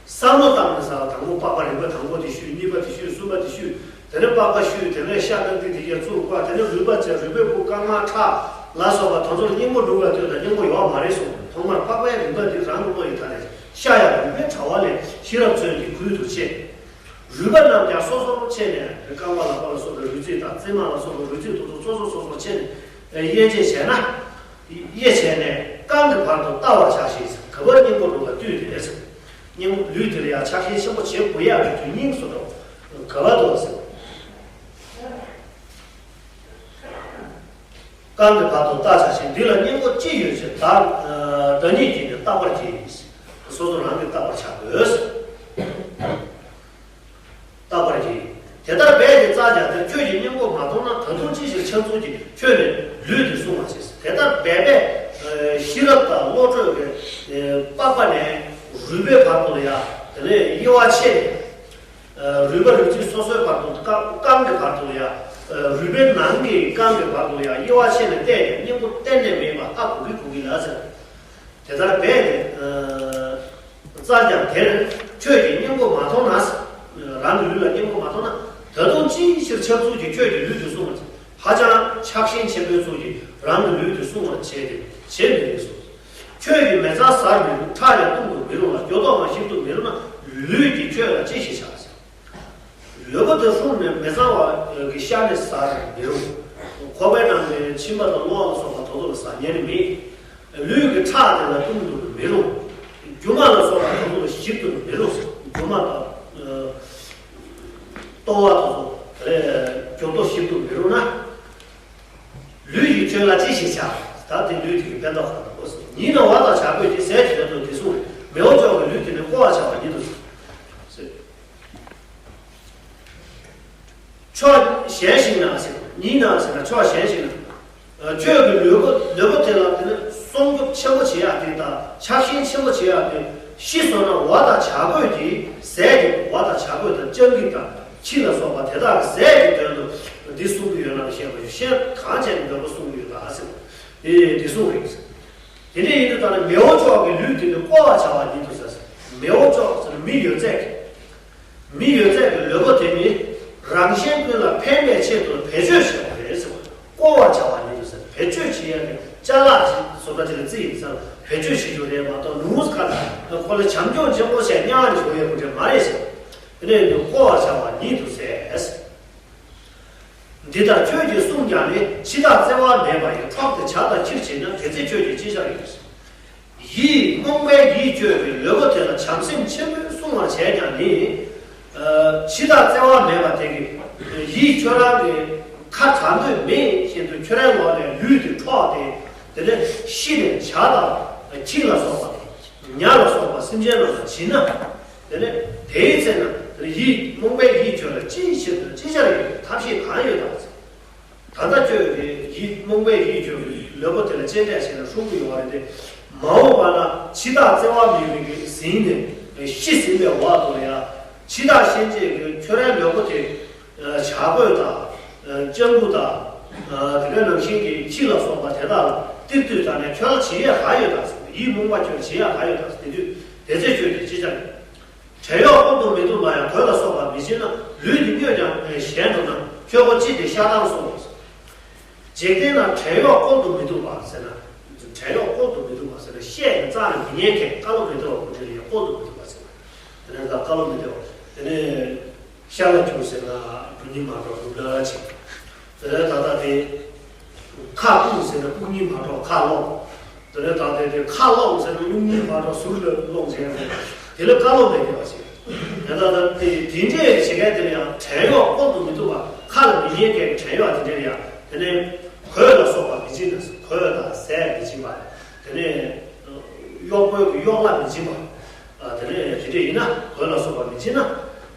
བསམ་བློ་བཏང་ནས་ས་དང་པོ་པགས་པ་རིམ་པ་དང་པོ་དེ་ཞུས། གཉིས་པ་དེ་ཞུས། གསུམ་པ་དེ་ཞུས། དེ་ནས་པགས་པ་ཞུས། དེ་ནས་ཤ་ནང་དེ་དེ་གས་བཙུགས་པ། དེ་ནས་རུས་པ་བྱས། རུས་པའི་བུ་རྐང་ལག་ཁྲག་ལ་སོགས་པ་དེ་ཚོར་སྙིང་པོ་སྒྲུབ་པར་ལྟོས་དང་། སྙིང་པོ་ཡོད་མ་རེད་གསུངས། ཐོག་མར་པགས་པའི་རིམ་པ་འདི་རང་གི་བློ་ཡིས་ཐ་དད་བྱེད། ཤ་ཡང་རུས་པའི་དྲ་བ་ལས། ཤེས་རབ་མཚོན་གྱིས་འགུལ་དུ་བྱེད། རུས་པ་རྣམས་ཀྱང་སོ་སོར་ཕྱེ་ནས། རྐང་པ་ལག་པ་ལ་སོགས་པའི་རུས་རྩིས་དང་། རྩེ་མ་ལ་སོགས་པའི་རུས་རྩིས་དེ་ཚོ་སོ་སོ་སོ་སོར་ཕྱེ་ནས་དབྱེ་དཔྱད་བྱས་ན། དབྱེ་བྱས་ནས་རྐང་གི་བར་དུ་བལྟ་བར་བྱ་ཞེས། ག་པར་སྙིང་པོ་སྒྲུབ་པར་ལྟོས་ཏེ། སྙིང་ལུས་དེ་ལ་ཡང་ཆགས་ཞེན་ཆེན་པོ་བྱེད་དགོས་ཡག་གི་དུས་སྙིང་སུ་འགྲོ། ག་པར་དུ་ཟེར། རྐང་གི་བར་དུ་བལྟ་བྱ་ཞེས། འདི་ལ་སྙིང་པོ་ཅི་ཡོད་ཅེས། བདག་བདག་ཉིད་ཀྱིས་ནི་བརྟག་པར་བགྱི། སོ་སོ་རང་གིས་བརྟག་པར་བྱ་དགོས། བརྟག་པར་བགྱི། དེ་ལྟར་འབད་དེ་བཙགས་ཀྱང་དེར། ཁྱོད་ཀྱིས་སྙིང་པོ་མ་མཐོང་ན། ད་དུང་ཅི་ཞིག་ཕྱག་འཚལ་གྱི། ཁྱོད་ནི་ལུས་འདི་བསྲུང་བར་བྱེད། དེ་ལྟར་འབད་པས་ཤེས་རབ་དང་བློ་གྲོས་ཀྱི་པགས་པ་ནས་རུས་པའི་བར་དུ་ལ་ཡང་དེ་ནས་དབྱེ་བ་ཕྱེ་ནས། རུས་པ་རུས་རྩིས་སོ་སོའི་བར་དུ། རྐང་རྐང་གི་བར་དུ་ལ་ཡང་། རུས་པའི་ནང་གི་རྐང་གི་བར་དུ་ལ་ཡང་དབྱེ་བ་ཕྱེ་ནས་བལྟས་ནས་སྙིང་པོ་གཏན་ནས་མེད་པ་ཧ་གོ་གི་གོ་གི་ལ་ཟེར། དེ་ལྟར་འབད་དེ་བཙགས་ཀྱང་དེར། ཁྱོད་ཀྱིས་སྙིང་པོ་མ་མཐོང་ན། རང་གི་ལུས་ལ་སྙིང་པོ་མ་མཐོང་ན། ད་དུང་ཅིའི་ཕྱིར་ཕྱག་འཚལ་གྱི། ཁྱོད་ཀྱིས་ལུས་འདི་བསྲུང་བར་བྱེད། ཧ་ཅང་ཆགས་ཞེན་ཆེན་པོའི་ཚུལ་གྱིས་རང་གི་ལུས་འདི་བསྲུང་བར་བྱེད་དེ་བྱེད་མི་ནུས་སོ། ཁྱོད་ཀྱིས་མི་གཙང་བཟར་མི་རུང་། ཁྲག་ཡང་བཏུང་དུ་མི་རུང་ལ། སྐྱོ་ལྡོག་མ་བཤིག་ཏུ་མི་རུང་ན། ལུས་ཀྱིས་ཁྱོད་ལ་ཅི་ཞིག་བྱ་ཟེར། ལུས་པོ་དེ་བསྲུངས་ནས་མི་གཙང་བ་གི་ཤ་ནི་བཟར་མི་རུང་། ཁོག་པའི་ནང་གི་མཆིན་པ་དང་གློ་བ་ལ་སོགས་པ་དེ་ཚོ་ལ་བཟར་ཉན་མེད། ལུས་ཀྱི་ཁྲག་དེ་ལ་བཏུང་དུ་མི་རུང་། རྒྱུ་མ་ལ་སོགས་པ་དེ་ཚོ་ལ་བཤིག་ཏུ་མི་རུང་། རྒྱུ་མ་དང་ལྟོ་བ་དེ་ཚོ་རེ་རྒྱུ་ལྡོག་བཤིག་ཏུ་མི་རུང་ན། ལུས་ཀྱིས་ཁྱོད་ལ་ཅི་ཞིག་བྱ། ད་དེ་ལུས་དེ་གི་ཕན་ཐོགས་གང་དུ་གོ་ཟེར། ཉིད་ནི་བ་དང་བྱ་རྒོད་ཀྱི། ཟས་ཀྱི་དོན་དུ་དེ་བསྲུང་བས། མི་འོབ་ཅོག་གི་ལུས་དེ་ནི་བསྐོ་བར་བྱ་བ་ཉིད་དུ་ཟེར། ཕྱོགས་གཞན་ཞིག་ན་ཟེར། གཉིས་ན་ཟེར་ན་ཕྱོགས་གཞན་ཞིག་ན། ཁྱོད་ཀྱི་ལུས་པོ་ལུས་པོ་དེ་ལ་དེ་ནི་སྲུང་སྐྱོབ་ཆེན་པོ་བྱེད་ཡག་དེ་དང་ཆགས་ཞེན་ཆེན་པོ་བྱེད་ཡག་དེ། ཤི་སོང་ན་འོ་ད་བྱ་རྒོད་ཀྱི་ཟས་ཀྱི་འོ་ད་བྱ་རྒོད་དང་སྤྱང་ཀི་དང་ཁྱི་ལ་སོགས་པ་དེ་དག་གི་ཟས་ཀྱི་དོན་དུ་འདི་གསུང་གི་ཡོད་ན་བཤད་པ་ཡོད། གཞན་གང་བྱས་ནས་འདོད་པ་གསུང་གི་ཡོད་ད་ཟེར། དེ་འདི་གསུང་རེད། དེ་འདྲ་ཡིན་དུས་ད་ནི་མེ་བོ་ཅོག་གི་ལུས་དེ་ནི་བསྐོ་བར་བྱ་བ་ཉིད་དུ་ཟེར། མེ་བོ་ཅོག་ཟེར་ན་མི་ཡོད་ཚད་ཀྱི། མི་ཡོད་ཚད་ཀྱི་ལུས་པོ་དེ་ནི་རང་གཞན་ཀུན་ལ་ཕན་པའི་ཆེད་དུ་བེད་སྤྱོད་བྱེད་པ་རེད་ཟེར་བ། བསྐོ་བར་བྱ་བ་ཉིད་དུ་ཟེར། བེད་སྤྱོད་བྱེད་ཡ་དེ་ཅ་ལག་ཅིག་བཟོ་ལྟ་ཅིག་ལ་རྩིས་ཡིན་ཙང་བེད་སྤྱོད་བྱེད་རྒྱུ་རེད་མ་གཏོགས་ནུས་ཁ་ལ་ཁོ་ལ་བྱམས་སྐྱོང་ཆེན་པོ་བྱས་གཉའ་ནས་ཞོག་ཡོད་པ་རེད་མ་རེད་ཟེར། དེ་ནས་བསྐོ་བར་བྱ་བ་ཉིད་དུ་ཟེར། འདི་ལྟར་ཁྱོད་ཀྱིས་གསུངས་ཀྱང་ནི། འཆི་བདག་བརྩེ་བ་མེད་པ་ཡི། འཕྲོག་སྟེ་བྱ་དང་ཁྱིར་བྱེད་ན། དེ་ཚེ་ཁྱོད་ཀྱིས་ཅི་བྱར་ཡོད། ཡིད་རྨོངས་པའི་ཡིད་ཁྱོད་ཀྱིས་ལུས་པོ་དེ་ལ་བྱམས་སེམས་ཆེན་པོས་བསྲུང་བར་བྱས་ཀྱང་ནི། ཨ། འཆི་བདག་བརྩེ་བ་མེད་པ་དེ་གིས་ཡིད་ཁྱོད་རང་གི་ཁ་གྲག་འདོད་མེད་བཞིན་དུ་ཁྱོད་རའི་ངོ་ནས་ལུས་དེ་འཕྲོག་སྟེ། དེ་ནས་ཤི་ནས་བྱ་དང་ཁྱི་ལ་སོགས་པ། ཉ་ལ་སོགས་པ་སེམས་ཅན་རྣམས་ལ་བྱིན་ན། དེ་ནས་དེའི་ཚེ་ན་ཡིད་རྨོངས་པའི་ཡིད་ཁྱོད་ལ་ཅིའི་ཕྱིར་དུ་ཅི་བྱར་ཡོད། ཐབས་ཤེས་གང་ཡོད་དམ། ད་ལྟ་ཁྱོད་ཀྱིས་ཡིད་རྨོངས་པའི་ཡིད་ཁྱོད་ཀྱིས་ལུས་པོ་དེ་ལ་གཅེས་སྤྲས་བྱས་ན་སྲུང་གི་ཡོད་རེད་དེ། མ་འོངས་པ་ན་འཆི་བདག་བརྩེ་བ་མེད་པའི་གིས་ཟིན་ནས་ཤི་ཟིན་པའི་འོག་ཏུ་ཡང་འཆི་བདག་གཤིན་རྗེ་གིས་ཁྱོད་རའི་ལུས་པོ་དེ་བྱ་རྒོད་དང་སྤྱང་ཀི་དང་། དེ་ག་ནང་བཞིན་གྱི་ཁྱི་ལ་སོགས་པ་དེ་དག་ལ་སྟེར་དུས་ད་ནས་ཁྱོད་ལ་བྱེད་ཡས་ག་ཡོད་དམ་ཟེར། ཡིད་རྨོངས་པ་ཁྱོད་ལ་བྱེད་ཡས་ག་ཡོད་དམ་ཟེར། དེ་དུས་དེ་ཚེ་ཁྱོད་ཀྱིས་ཅི་བྱར། བྲན་གཡོག་བཀོལ་དུ་མི་བཏུབ་པ་ཡང་གོས་ལ་སོགས་པ་མི་བྱིན་ན། ལུས་འདི་བསྙོད་ཀྱང་གཞན་དུ་ན། ཁྱོད་ཁོ་ཅི་སྟེ་ཤ་སྟག་སོང་། འཇིག་རྟེན་ན་བྲན་གཡོག་བཀོལ་དུ་མི་བཏུབ་པ་ཟེར་ན། བྲན་གཡོག་བཀོལ་དུ་མི་བཏུབ་པ་ཟེར་ན་བཤད་ཀྱང་རྩ་ནས་མི་ཉན་མཁན། བཀའ་སློབ་མི་བདེ་བ་ཁོ་འདྲ་ལ་ཡང་བཀོལ་དུ་མི་བཏུབ་པ་ཟེར་ན། དེ་ནས་ད་བཀའ་སློབ་མི་བདེ་བ། དེ་ནས་ཤ་ལ་སྐྱུར་ཟེར་ན་འགྲོ་སྙིང་མ་འགྲོ་ལུག་ལ་ལ་ཆེ། དེ་ནས་ད་ལྟ་དེ། ཁ་སྤུ་ཟེར་ན་སྤུ་སྙིང་མ་འགྲོ་ཁ་ལོག། དེ་ནས་ད་དེ་དེ་ཁ་ལོག་ཟེར་ན་སྙུང་སྙིང་མ་འགྲོ་ཟུར་ལ་ལོག་ཟེར་ཡ་རེད། དེ་ལ་བཀའ་སློབ་ལས་ཀྱི་བ་ཞིག། དེ་ལ་ད་དེ་དེ་འདྲའི་བྱེད་མཁན་དེ་ལ་ཡང་བྲན་གཡོག་བཀོལ་དུ་མི་བཏུབ་པ། ཁ་ལ་མི་ཉན་མཁན་བྲན་གཡོག་དེ་འདྲ་ལ་ཡང་། དེ་ནས་གོས་ལ་སོགས་པ་མི་བྱིན་ན། གོས་དང་ཟས་མི་བྱིན་པ། དེ་ནས་གཡོག་པོའི་གི་གཡོག་ལ་མི་བྱིན་པ། དེ་ནས་དེ་འདྲ་ཡིན་ན་གོས་ལ་སོགས་པ་མི་བྱིན་ན།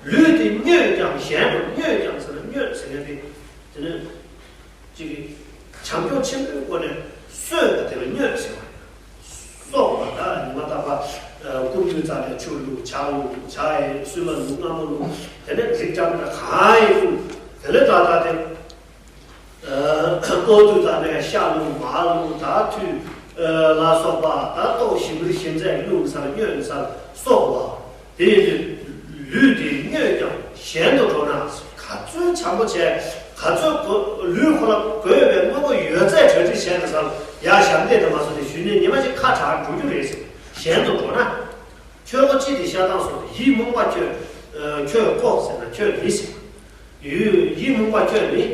ལུས་དེ་བསྙོད་ཀྱང་གཞན་དུ། བསྙོད་ཀྱང་ཟེར་ན་བསྙོད་ཟེར་མཁན་དེ། དེ་ནས། གཅིག་གིས་བྱམས་སྐྱོང་ཆེན་པོའི་སྒོ་ནས་གསོས་པ་དེ་ལ་བསྙོད་ཟེར་བ་རེད། གསོ་བ་ད་ཉི་མ་རྟག་པར་ཨ་ཀུན་འདུས་རྩ་ནས་ཆུ་བླུགས། ཇ་བླུགས། ཇ་ཡི་སྲུབས་མ་བླུགས། མངར་མོ་བླུགས། དེ་ནས་རིགས་འདྲ་མི་འདྲ་གང་ཡིན་བླུགས། དེ་ལས་ད་ལྟ་དེ་ཨ་ཀོ་དུས་ད་ནས་ཤ་བླུགས། མར་བླུགས། ད་ཐུད་ཨ་ལ་སོགས་པ་ད་ལྟོགས་ཞིམ་རིགས་ཞིམ་ཟས་བླུགས་ས་ལ་བསྙོད་ས་གསོ་བ། དེ་ཡིན་དུས་ལུས་དེ་བསྙོད་ཀྱང་གཞན་དུ་འགྲོ་ན། ག་ཚོད་བྱམས་པོ་བྱས། ག་ཚོད་གོ་ལུས་ཁོ་ལ་དགོས་པའི་དངོས་པོ་ཡོད་ཚད་གྲ་སྒྲིག་བྱས་ན་ས་ལ་ཡར་ཞབས་འདེགས་དེ་མ་སོང་ནས་གཞུས་ནས་ཉི་མ་གཅིག་ཁ་གྲག་འགྲོ་རྒྱུ་རེད་ཟེར། གཞན་དུ་འགྲོ་ན། ཁྱོད་ཁོ་ཅི་སྟེ་ཤ་སྟག་སོང་། ཡིད་རྨོངས་པ་ཁྱོད་ཁྱོད་བཀོལ་ཟེར་ན་ཁྱོད་མི་ཟེར། ཡུལ་ཡིད་རྨོངས་པ་ཁྱོད་ནི།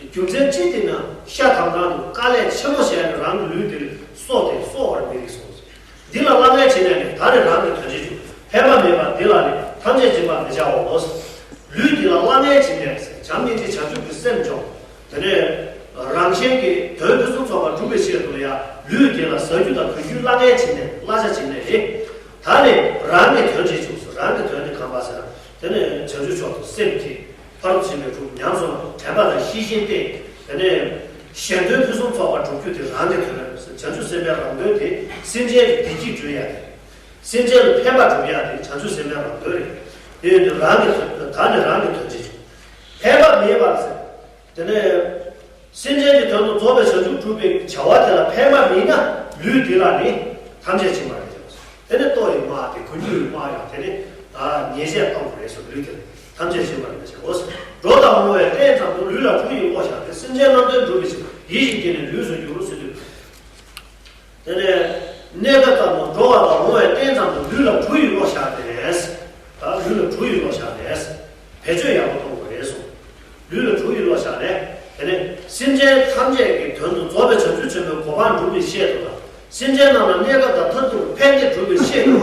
རྒྱུ་མཚན་ཅི་སྟེ་ན་ཤ་དམ་གང་དུ་དཀའ་ལས་ཆེན་པོ་བྱས་ནས་རང་གི་ལུས་འདིར་གསོ་སྟེ་གསོ་བར་མི་རིགས་སོ། འདི་ལ་བླ་ངན་བྱེད་ནས་ནི། ད་ནི་རང་གི་དོན་བྱེད་ཅིག། ཕན་པ་མེད་པ་འདི་ལ་ནི། ཐམས་ཅད་སྦྱིན་པར་མི་བྱའོ། ལུས་འདི་ལ་བླ་ངན་བྱེད་ནས་ཟེར། བྱམས་སྙིང་རྗེ་བྱང་ཆུབ་ཀྱི་སེམས་སྦྱོང་། དེ་ནས་རང་གཞན་གྱི་དོན་ཕུན་སུམ་ཚོགས་པ་སྒྲུབ་པའི་ཆེད་དུ་ལ་ཡང་ལུས་འདི་ལ་ཟ་རྒྱུ་དང་གོན་རྒྱུའི་བླ་ངན་བྱེད་ནས་བླ་ཆ་བྱེད་ནས་ནི། ད་ནི་རང་གི་དོན་བྱེད་ཅིག་སོ། རང་གི་དོན་ནི་གང་པ་ཟེར་ན། དེ་ནས་བྱང་ཆུབ་མཆོག་ཏུ་སེམས་བསྐྱེད། ཕ་རོལ་ཏུ་ཕྱིན་པའི་སྒྲུབ། ཉམས་སུ་བླང་། དྲན་པ་དང་ཤེས་བཞིན་ཏེ། དེ་ནས་གཞན་དོན་ཕུན་སུམ་ཚོགས་པ་སྒྲུབ་རྒྱུ་དེ་རང་གི་དོན་རེད། བྱང་ཆུབ་སེམས་དཔའི་རང་དོན་དེ་སེམས་ཅན་གྱི་བདེ་སྐྱིད་སྒྲུབ་ཡ་དེ། སེམས་ཅན་ལ་ཕན་པ་སྒྲུབ་ཡ་དེ་བྱང་ཆུབ་སེམས་དཔའི་རང་དོན་རེད། དེ་ཡིན་དུས་རང་གི་དོན་ད་ནི་རང་གི་དོན་བྱེད་ཅིག། ཕན་པ་མེད་པར་ཟེར། དེ་ནས། སེམས་ཅན་གྱི་དོན་དུ་རྫོགས་པའི་བྱང་ཆུབ་སྒྲུབ་པའི་བྱ་བ་དེ་ལ་ཕན་པ་མེད་ན་ལུས་འདི་ལ་ནི་ཐམས་ཅད་སྦྱིན་པར་མི་བྱ། དེ་ནི་ལྟོ་ཡི་དམག་དེ་གོས་རྒྱུ་ཡི་དམག་ཡང་དེ་ནི་ཉེས་བྱས་གཏོང་དགོས་རེད་སོ། ལུས་དེ་ལ་ཐམས་ཅད་སྦྱིན་པར་མི་བྱའོ། འགྲོ་དང་འོང་བའི་རྟེན་ཙམ་དུ་ལུས་ལ་གྲུ་ཡིས་བློ་བཞག་སྟེ། སེམས་ཅན་རྣམས་དོན་སྒྲུབ་པའི་ཕྱིར་ཡིད་བཞིན་བསྐྱེད་ནས་ལུས་སུ་འགྱུར་ཟེར་དུས། དེ་ནས་གནས་སྐབས་ཙམ་དུ་འགྲོ་བ་དང་འོང་བའི་རྟེན་ཙམ་དུ་ལུས་ལ་གྲུ་ཡིས་བློ་བཞག་སྟེ། ད་ལུས་ལ་གྲུ་ཡིས་བློ་བཞག་སྟེ། བེད་སྤྱོད་ཡག་པོ་གཏོང་དགོས་རེད་གསུངས། ལུས་ལ་གྲུ་ཡིས་བློ་བཞག་ནས། དེ་ནས་སེམས་ཅན་ཐམས་ཅད་ཀྱི་དོན་དུ་རྫོགས་པའི་བྱང་ཆུབ་ཆེན་པོའི་གོ་འཕང་སྒྲུབ་པའི་ཆེད་དུ་དང་། སེམས་ཅན་རྣམས་ལ་གནས་སྐབས་དང་མཐར་ཐུག་ཕན་བདེ་སྒྲུབ་པའི་ཆེད་དུ།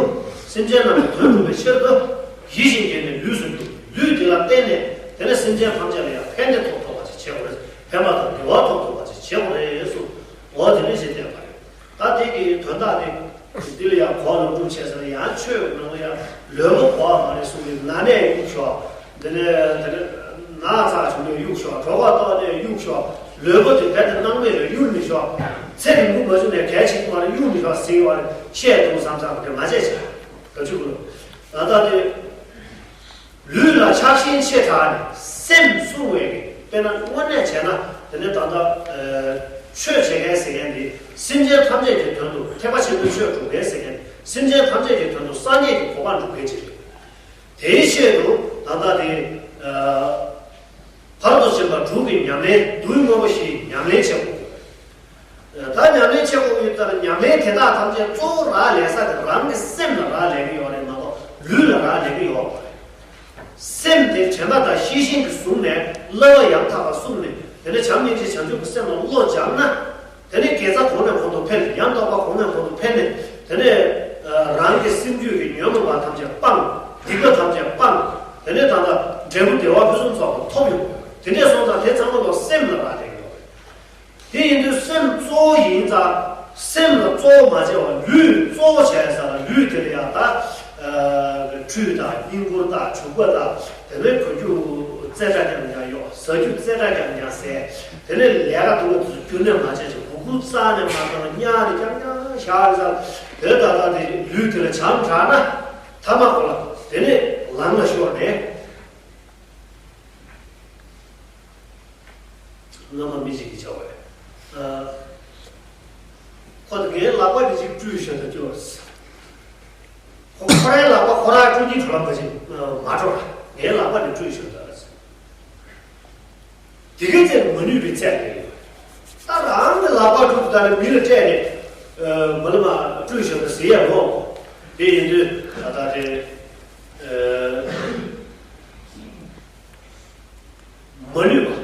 སེམས་ཅན་རྣམས་ཀྱི་དོན་སྒྲུབ་པའི་ཕྱིར་དུ། ཡིད་བཞིན་བསྐྱེད་ནས་ལུས་སུ་འགྱུར། ལུས་འདི་ལ་བརྟེན་ནས་དེ་ནས་སེམས་ཅན་ཐམས་ཅད་ལ་ཡང་ཕན་བདེ་ཐོབ་ཐུབ་པ་ཞིག་བྱེད་དགོས་རེད། ཕན་པ་དང་བདེ་བ་ཐོབ་ཐུབ་པ་ཞིག་བྱེད་དགོས་རེད་གསུངས། འོ་དེ་འདྲ་ཞིག་བསྟན་པ་རེད། ད་དེ་གི་དོན་དག་དེ། འདི་ལ་ཡང་གོ་ལོག་སྒྲུབ་བྱས་ཟེར་ན་ཡང་ཆོས་ནང་ལ་ཡང་ལོས་མ་གོ་བ་མ་རེད་གསུངས་པའི་ན་ནས་གཡུག་ཞོག། འདི་ནས་དེ་ནས་ན་ཚ་བྱུང་ནས་གཡུག་གཡུག་ཤོག་གྲོད་ཁོག་ལྟོགས་ནས་གཡུག་ཤོག་ལུས་པོ་དེ་བལ་དུ་སྣང་མེད་རེད། གཡུག་མི་ཤོག་ཚེ་རིང་པོ་མ་བྱུང་ནས་གལ་ཆེན་པོ་རེད། གཡུག་མི་ཤོག་ཟེར་བ་རེད། བཤད་འདུག་བསམ་བསམ་དེ་མ་བྱས་ཆ་ག་ཆུ་གུ་ལ་ད་ལྟ་དེ། ལུས་ལ་ཆགས་ཞེན་ཆེ་དྲགས་ནས་སེམས་བསྲུང་བའི་གི་དཔེར་ན་དངོས་གནས་བྱས་ན་དེ་ནས་ད་ལྟ་ཆོས་བྱེད་མཁན་ཟེར་མཁན་འདི་སེམས་ཅན་ཐམས་ཅད་ཀྱི་དོན་དུ་ཐེག་པ་ཆེན་པོའི་ཆོས་སྒྲུབ་མཁན་ཟེར་མཁན་འདི་སེམས་ཅན་ཐམས་ཅད་ཀྱི་དོན་དུ་སངས་རྒྱས་ཀྱི་གོ་འཕང་སྒྲུབ་མཁན་ཅིག་རེད། དེའི་ཆེད་དུ་ད་ལྟ་དེ་ཕར་ཚུར་ཕྱིན་པ་དྲུག་གི་ཉམས་ལེན་བསྡུས་དངོས་པོ་བཞིའི་ཉམས་ལེན་བྱེད་དགོས། ད་ཉམས་ལེན་བྱེད་དགོས་ཡོད་ཙང་ཉམས་ལེན་དེ་དག་ཐམས་ཅད་གཙོ་བོ་རག་ལས་ས་དེ་རང་གི་སེམས་ལ་རག་ལས་ཀྱི་ཡོད་རེད་མ་གཏོགས་ལུས་ལ་རག་ལས་ཀྱི་ཡོད་མ་རེད། སེམས་དེ་དྲན་པ་དང་ཤེས་བཞིན་གྱིས་བཟུང་ནས་བསླབ་པ་ཡང་དག་པ་བསྲུངས་ནས་དེ་ནས་བྱམས་སྙིང་རྗེ་བྱང་ཆུབ་ཀྱི་སེམས་ལ་བློ་སྦྱངས་ན། དེ་ནས་དགེ་རྩ་གོང་ནས་གོང་དུ་འཕེལ། ཉམས་རྟོགས་པ་གོང་ནས་གོང་དུ་འཕེལ་ནས་དེ་ནས་རང་གི་སེམས་རྒྱུད་ཀྱི་ཉོན་མོངས་པ་ཐམས་ཅད་སྤངས། སྡིག་པ་ཐམས་ཅད་སྤངས། དེ་ནས་ད་ལྟ་འབྲས་བུ་བདེ་བ་ཕུན་སུམ་ཚོགས་པ་ཐོབ་ཡོང་། དེ་འདྲས་སོང་ཙང་དེ་ཚང་མ་ལོ་སེམས་ལ་རག་ལས་ཡོད་རེད། དེ་ཡིན་དུས་སེམས་གཙོ་བོ་ཡིན་ཙང་སེམས་ལ་གཙོ་བོ་མ་བྱས་པར་ལུས་གཙོ་བོ་བྱས་ས་ལ་ལུས་དེ་ལ་ཡང་ད་ཁྲུས་དང་བསྙེན་བཀུར་དང་བྱུག་པ་དང་དེ་ནས་གོས་རྒྱུ་རྩེ་གྲ་རྒྱག་ཉག་གཡོག་ཟ་རྒྱུ་རྩེ་གྲ་རྒྱག་ཉག་ཟས། དེ་ནས་ལས་ཀ་དུ་བ་དུ་རྒྱུ་ནས་མ་བྱས་ཅིག་གུ་གུ་རྩ་ནས་མ་བཏང་ཉག་རེ་རྒྱག་ཉག་ཞག་རེ་ཟ། དེ་ད་ལྟ་དེ་ལུས་དེ་ལ་བྱམས་དྲགས་ན་ཐ་མ་གོ་ལ་དེ་ནས་ལམ་ལ་ཤོར་ནས། སྔ་མ་མི་ཞིག་གིས་བྱ་བ་རེད། ཁོ་ངའི་ལག་པ་འདི་ཅིག་བཀྲུས་ཤོག་ད་སྐྱོ་བ། ཁོ་ཁོ་རའི་ལག་པ་ཁོ་རང་བཀྲུ་སྙིང་བྲོ་ལམ་པ་ཅིག་མ་འགྲོ་ལ་ངའི་ལག་པ་འདི་བཀྲུས་ཤོག་ད། དེ་གའི་ཚེ་མ་ནུས་པའི་ཚད་རེད། ད་རང་གི་ལག་པ་བཀྲུས་ད་ནི་མི་ལ་སྤྲད་ནས་མ་ལ་མ་བཀྲུས་ཤོག་ད་ཟེར་ཡ་ཡོང་། དེ་ཡིན་དུས་ད་ལྟ་དེ། མ་ནུས་པ།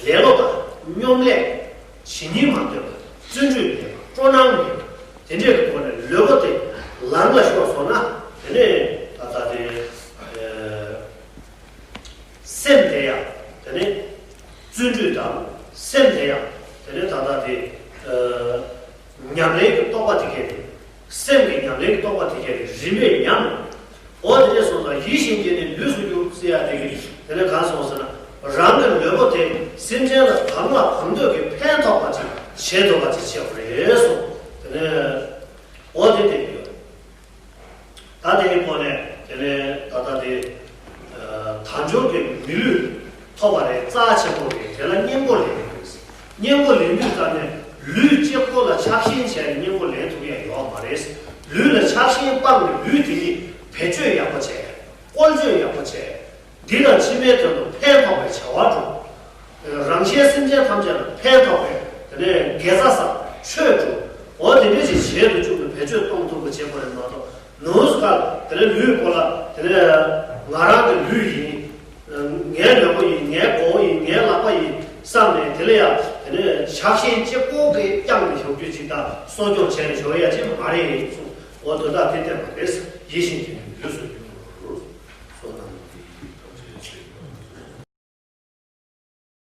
ལེ་ལོ་དང་སྙོམ་ལས། ཇི་སྙེད་མ་འདོད་པ། བརྩོན་འགྲུས་མེད་པ། སྤྲོ་སྣང་མེད་པ། དེ་འདྲའི་སྒོ་ནས་ལུས་པོ་དེ་ལམ་ལ་ཤོར་སོང་ན་དེ་ནས་ད་ལྟ་དེ་སེམས་དེ་ཡང་དེ་ནས་བརྩོན་འགྲུས་དང་སེམས་དེ་ཡང་དེ་ནས་ད་ལྟ་དེ། ཉམས་ལེན་གྱི་རྟོགས་པ་དེ་གས་རེད། སེམས་ཀྱི་ཉམས་ལེན་གྱི་རྟོགས་པ་དེ་གས་རེད། རིམ་པས་ཉམས། འོ་དེ་འདྲས་སོང་ཙང་ཡིད་བཞིན་གྱི་ནི་ལུས་སུ་གྱུར་ཟེར་ཡ་དེ་གས་དེ་ནས་གང་སོང་ཟེར་ན། རང་གི་ལུས་པོ་དེ་སེམས་ཅན་ལ་གང་ལ་གང་འདོད་ཀྱི་ཕན་ཐོགས་པ་ཅིག་བྱེད་ཐུབ་པ་ཅིག་བྱེད་དགོས་རེད་གསུངས། དེ་ནས་འོ་དེ་དེ་གས་ཡོད། ད་དེའི་སྒོ་ནས་དེ་ནས་ད་ལྟ་དེ་དལ་འབྱོར་གྱི་མི་ལུས་ཐོབ་པ་རེད། རྩ་ཆེན་པོ་རེད། དེ་ལ་གཉེན་པོ་ལེན་དགོས། གཉེན་པོ་ལེན་དུས་ཙམ་ནས་ལུས་གཅིག་པོ་ལ་ཆགས་ཞེན་བྱས་ནས་གཉེན་པོ་ལེན་ཐུབ་ཡ་ཡོད་མ་རེད། ལུས་ལ་ཆགས་ཞེན་སྤངས་ནས་ལུས་དེ་ཉིད་བེད་སྤྱོད་ཡག་པོ་བྱས། བཀོལ་སྤྱོད་ཡག་པོ་བྱས། འདི་དང་ཕྱི་མའི་དོན་དུ་ཕན་ཐོགས་པའི་བྱ་བ་སྒྲུབ། རང་གཞན་སེམས་ཅན་ཐམས་ཅད་ལ་ཕན་ཐོགས་པའི་དེ་ནས་དགེ་རྩ་བསགས། ཆོས་སྒྲུབ། འོ་དེ་འདྲ་ཞིག་བྱེད་དུ་བཅུག་ནས་བེད་སྤྱོད་གཏོང་ཐུབ་པ་བྱེད་དགོས་རེད་མ་གཏོགས་ནུབ་སྐལ་དེ་ནས་ལུས་པོ་ལ་དེ་ནས་ང་རང་གི་ལུས་ཡིན། ངའི་ལུས་པོ་ཡིན། ངའི་མགོ་བོ་ཡིན། ངའི་ལག་པ་ཡིན་བསམ་ནས་དེ་ལ་ཡང་དེ་ནས་ཆགས་ཞེན་གཅིག་པོ་གིས་བསྐྱངས་ནས་བཞུགས་རྒྱུ་ཅིག་དང་གསོ་སྐྱོང་བྱས་ནས་བཞུགས་ཡ་ཅིག་མ་རེད་གསུངས། འོ་དོན་དག་དེ་བསྟན་པ་རེད། ཡིད་བཞིན་གྱི་ལུས་སུ་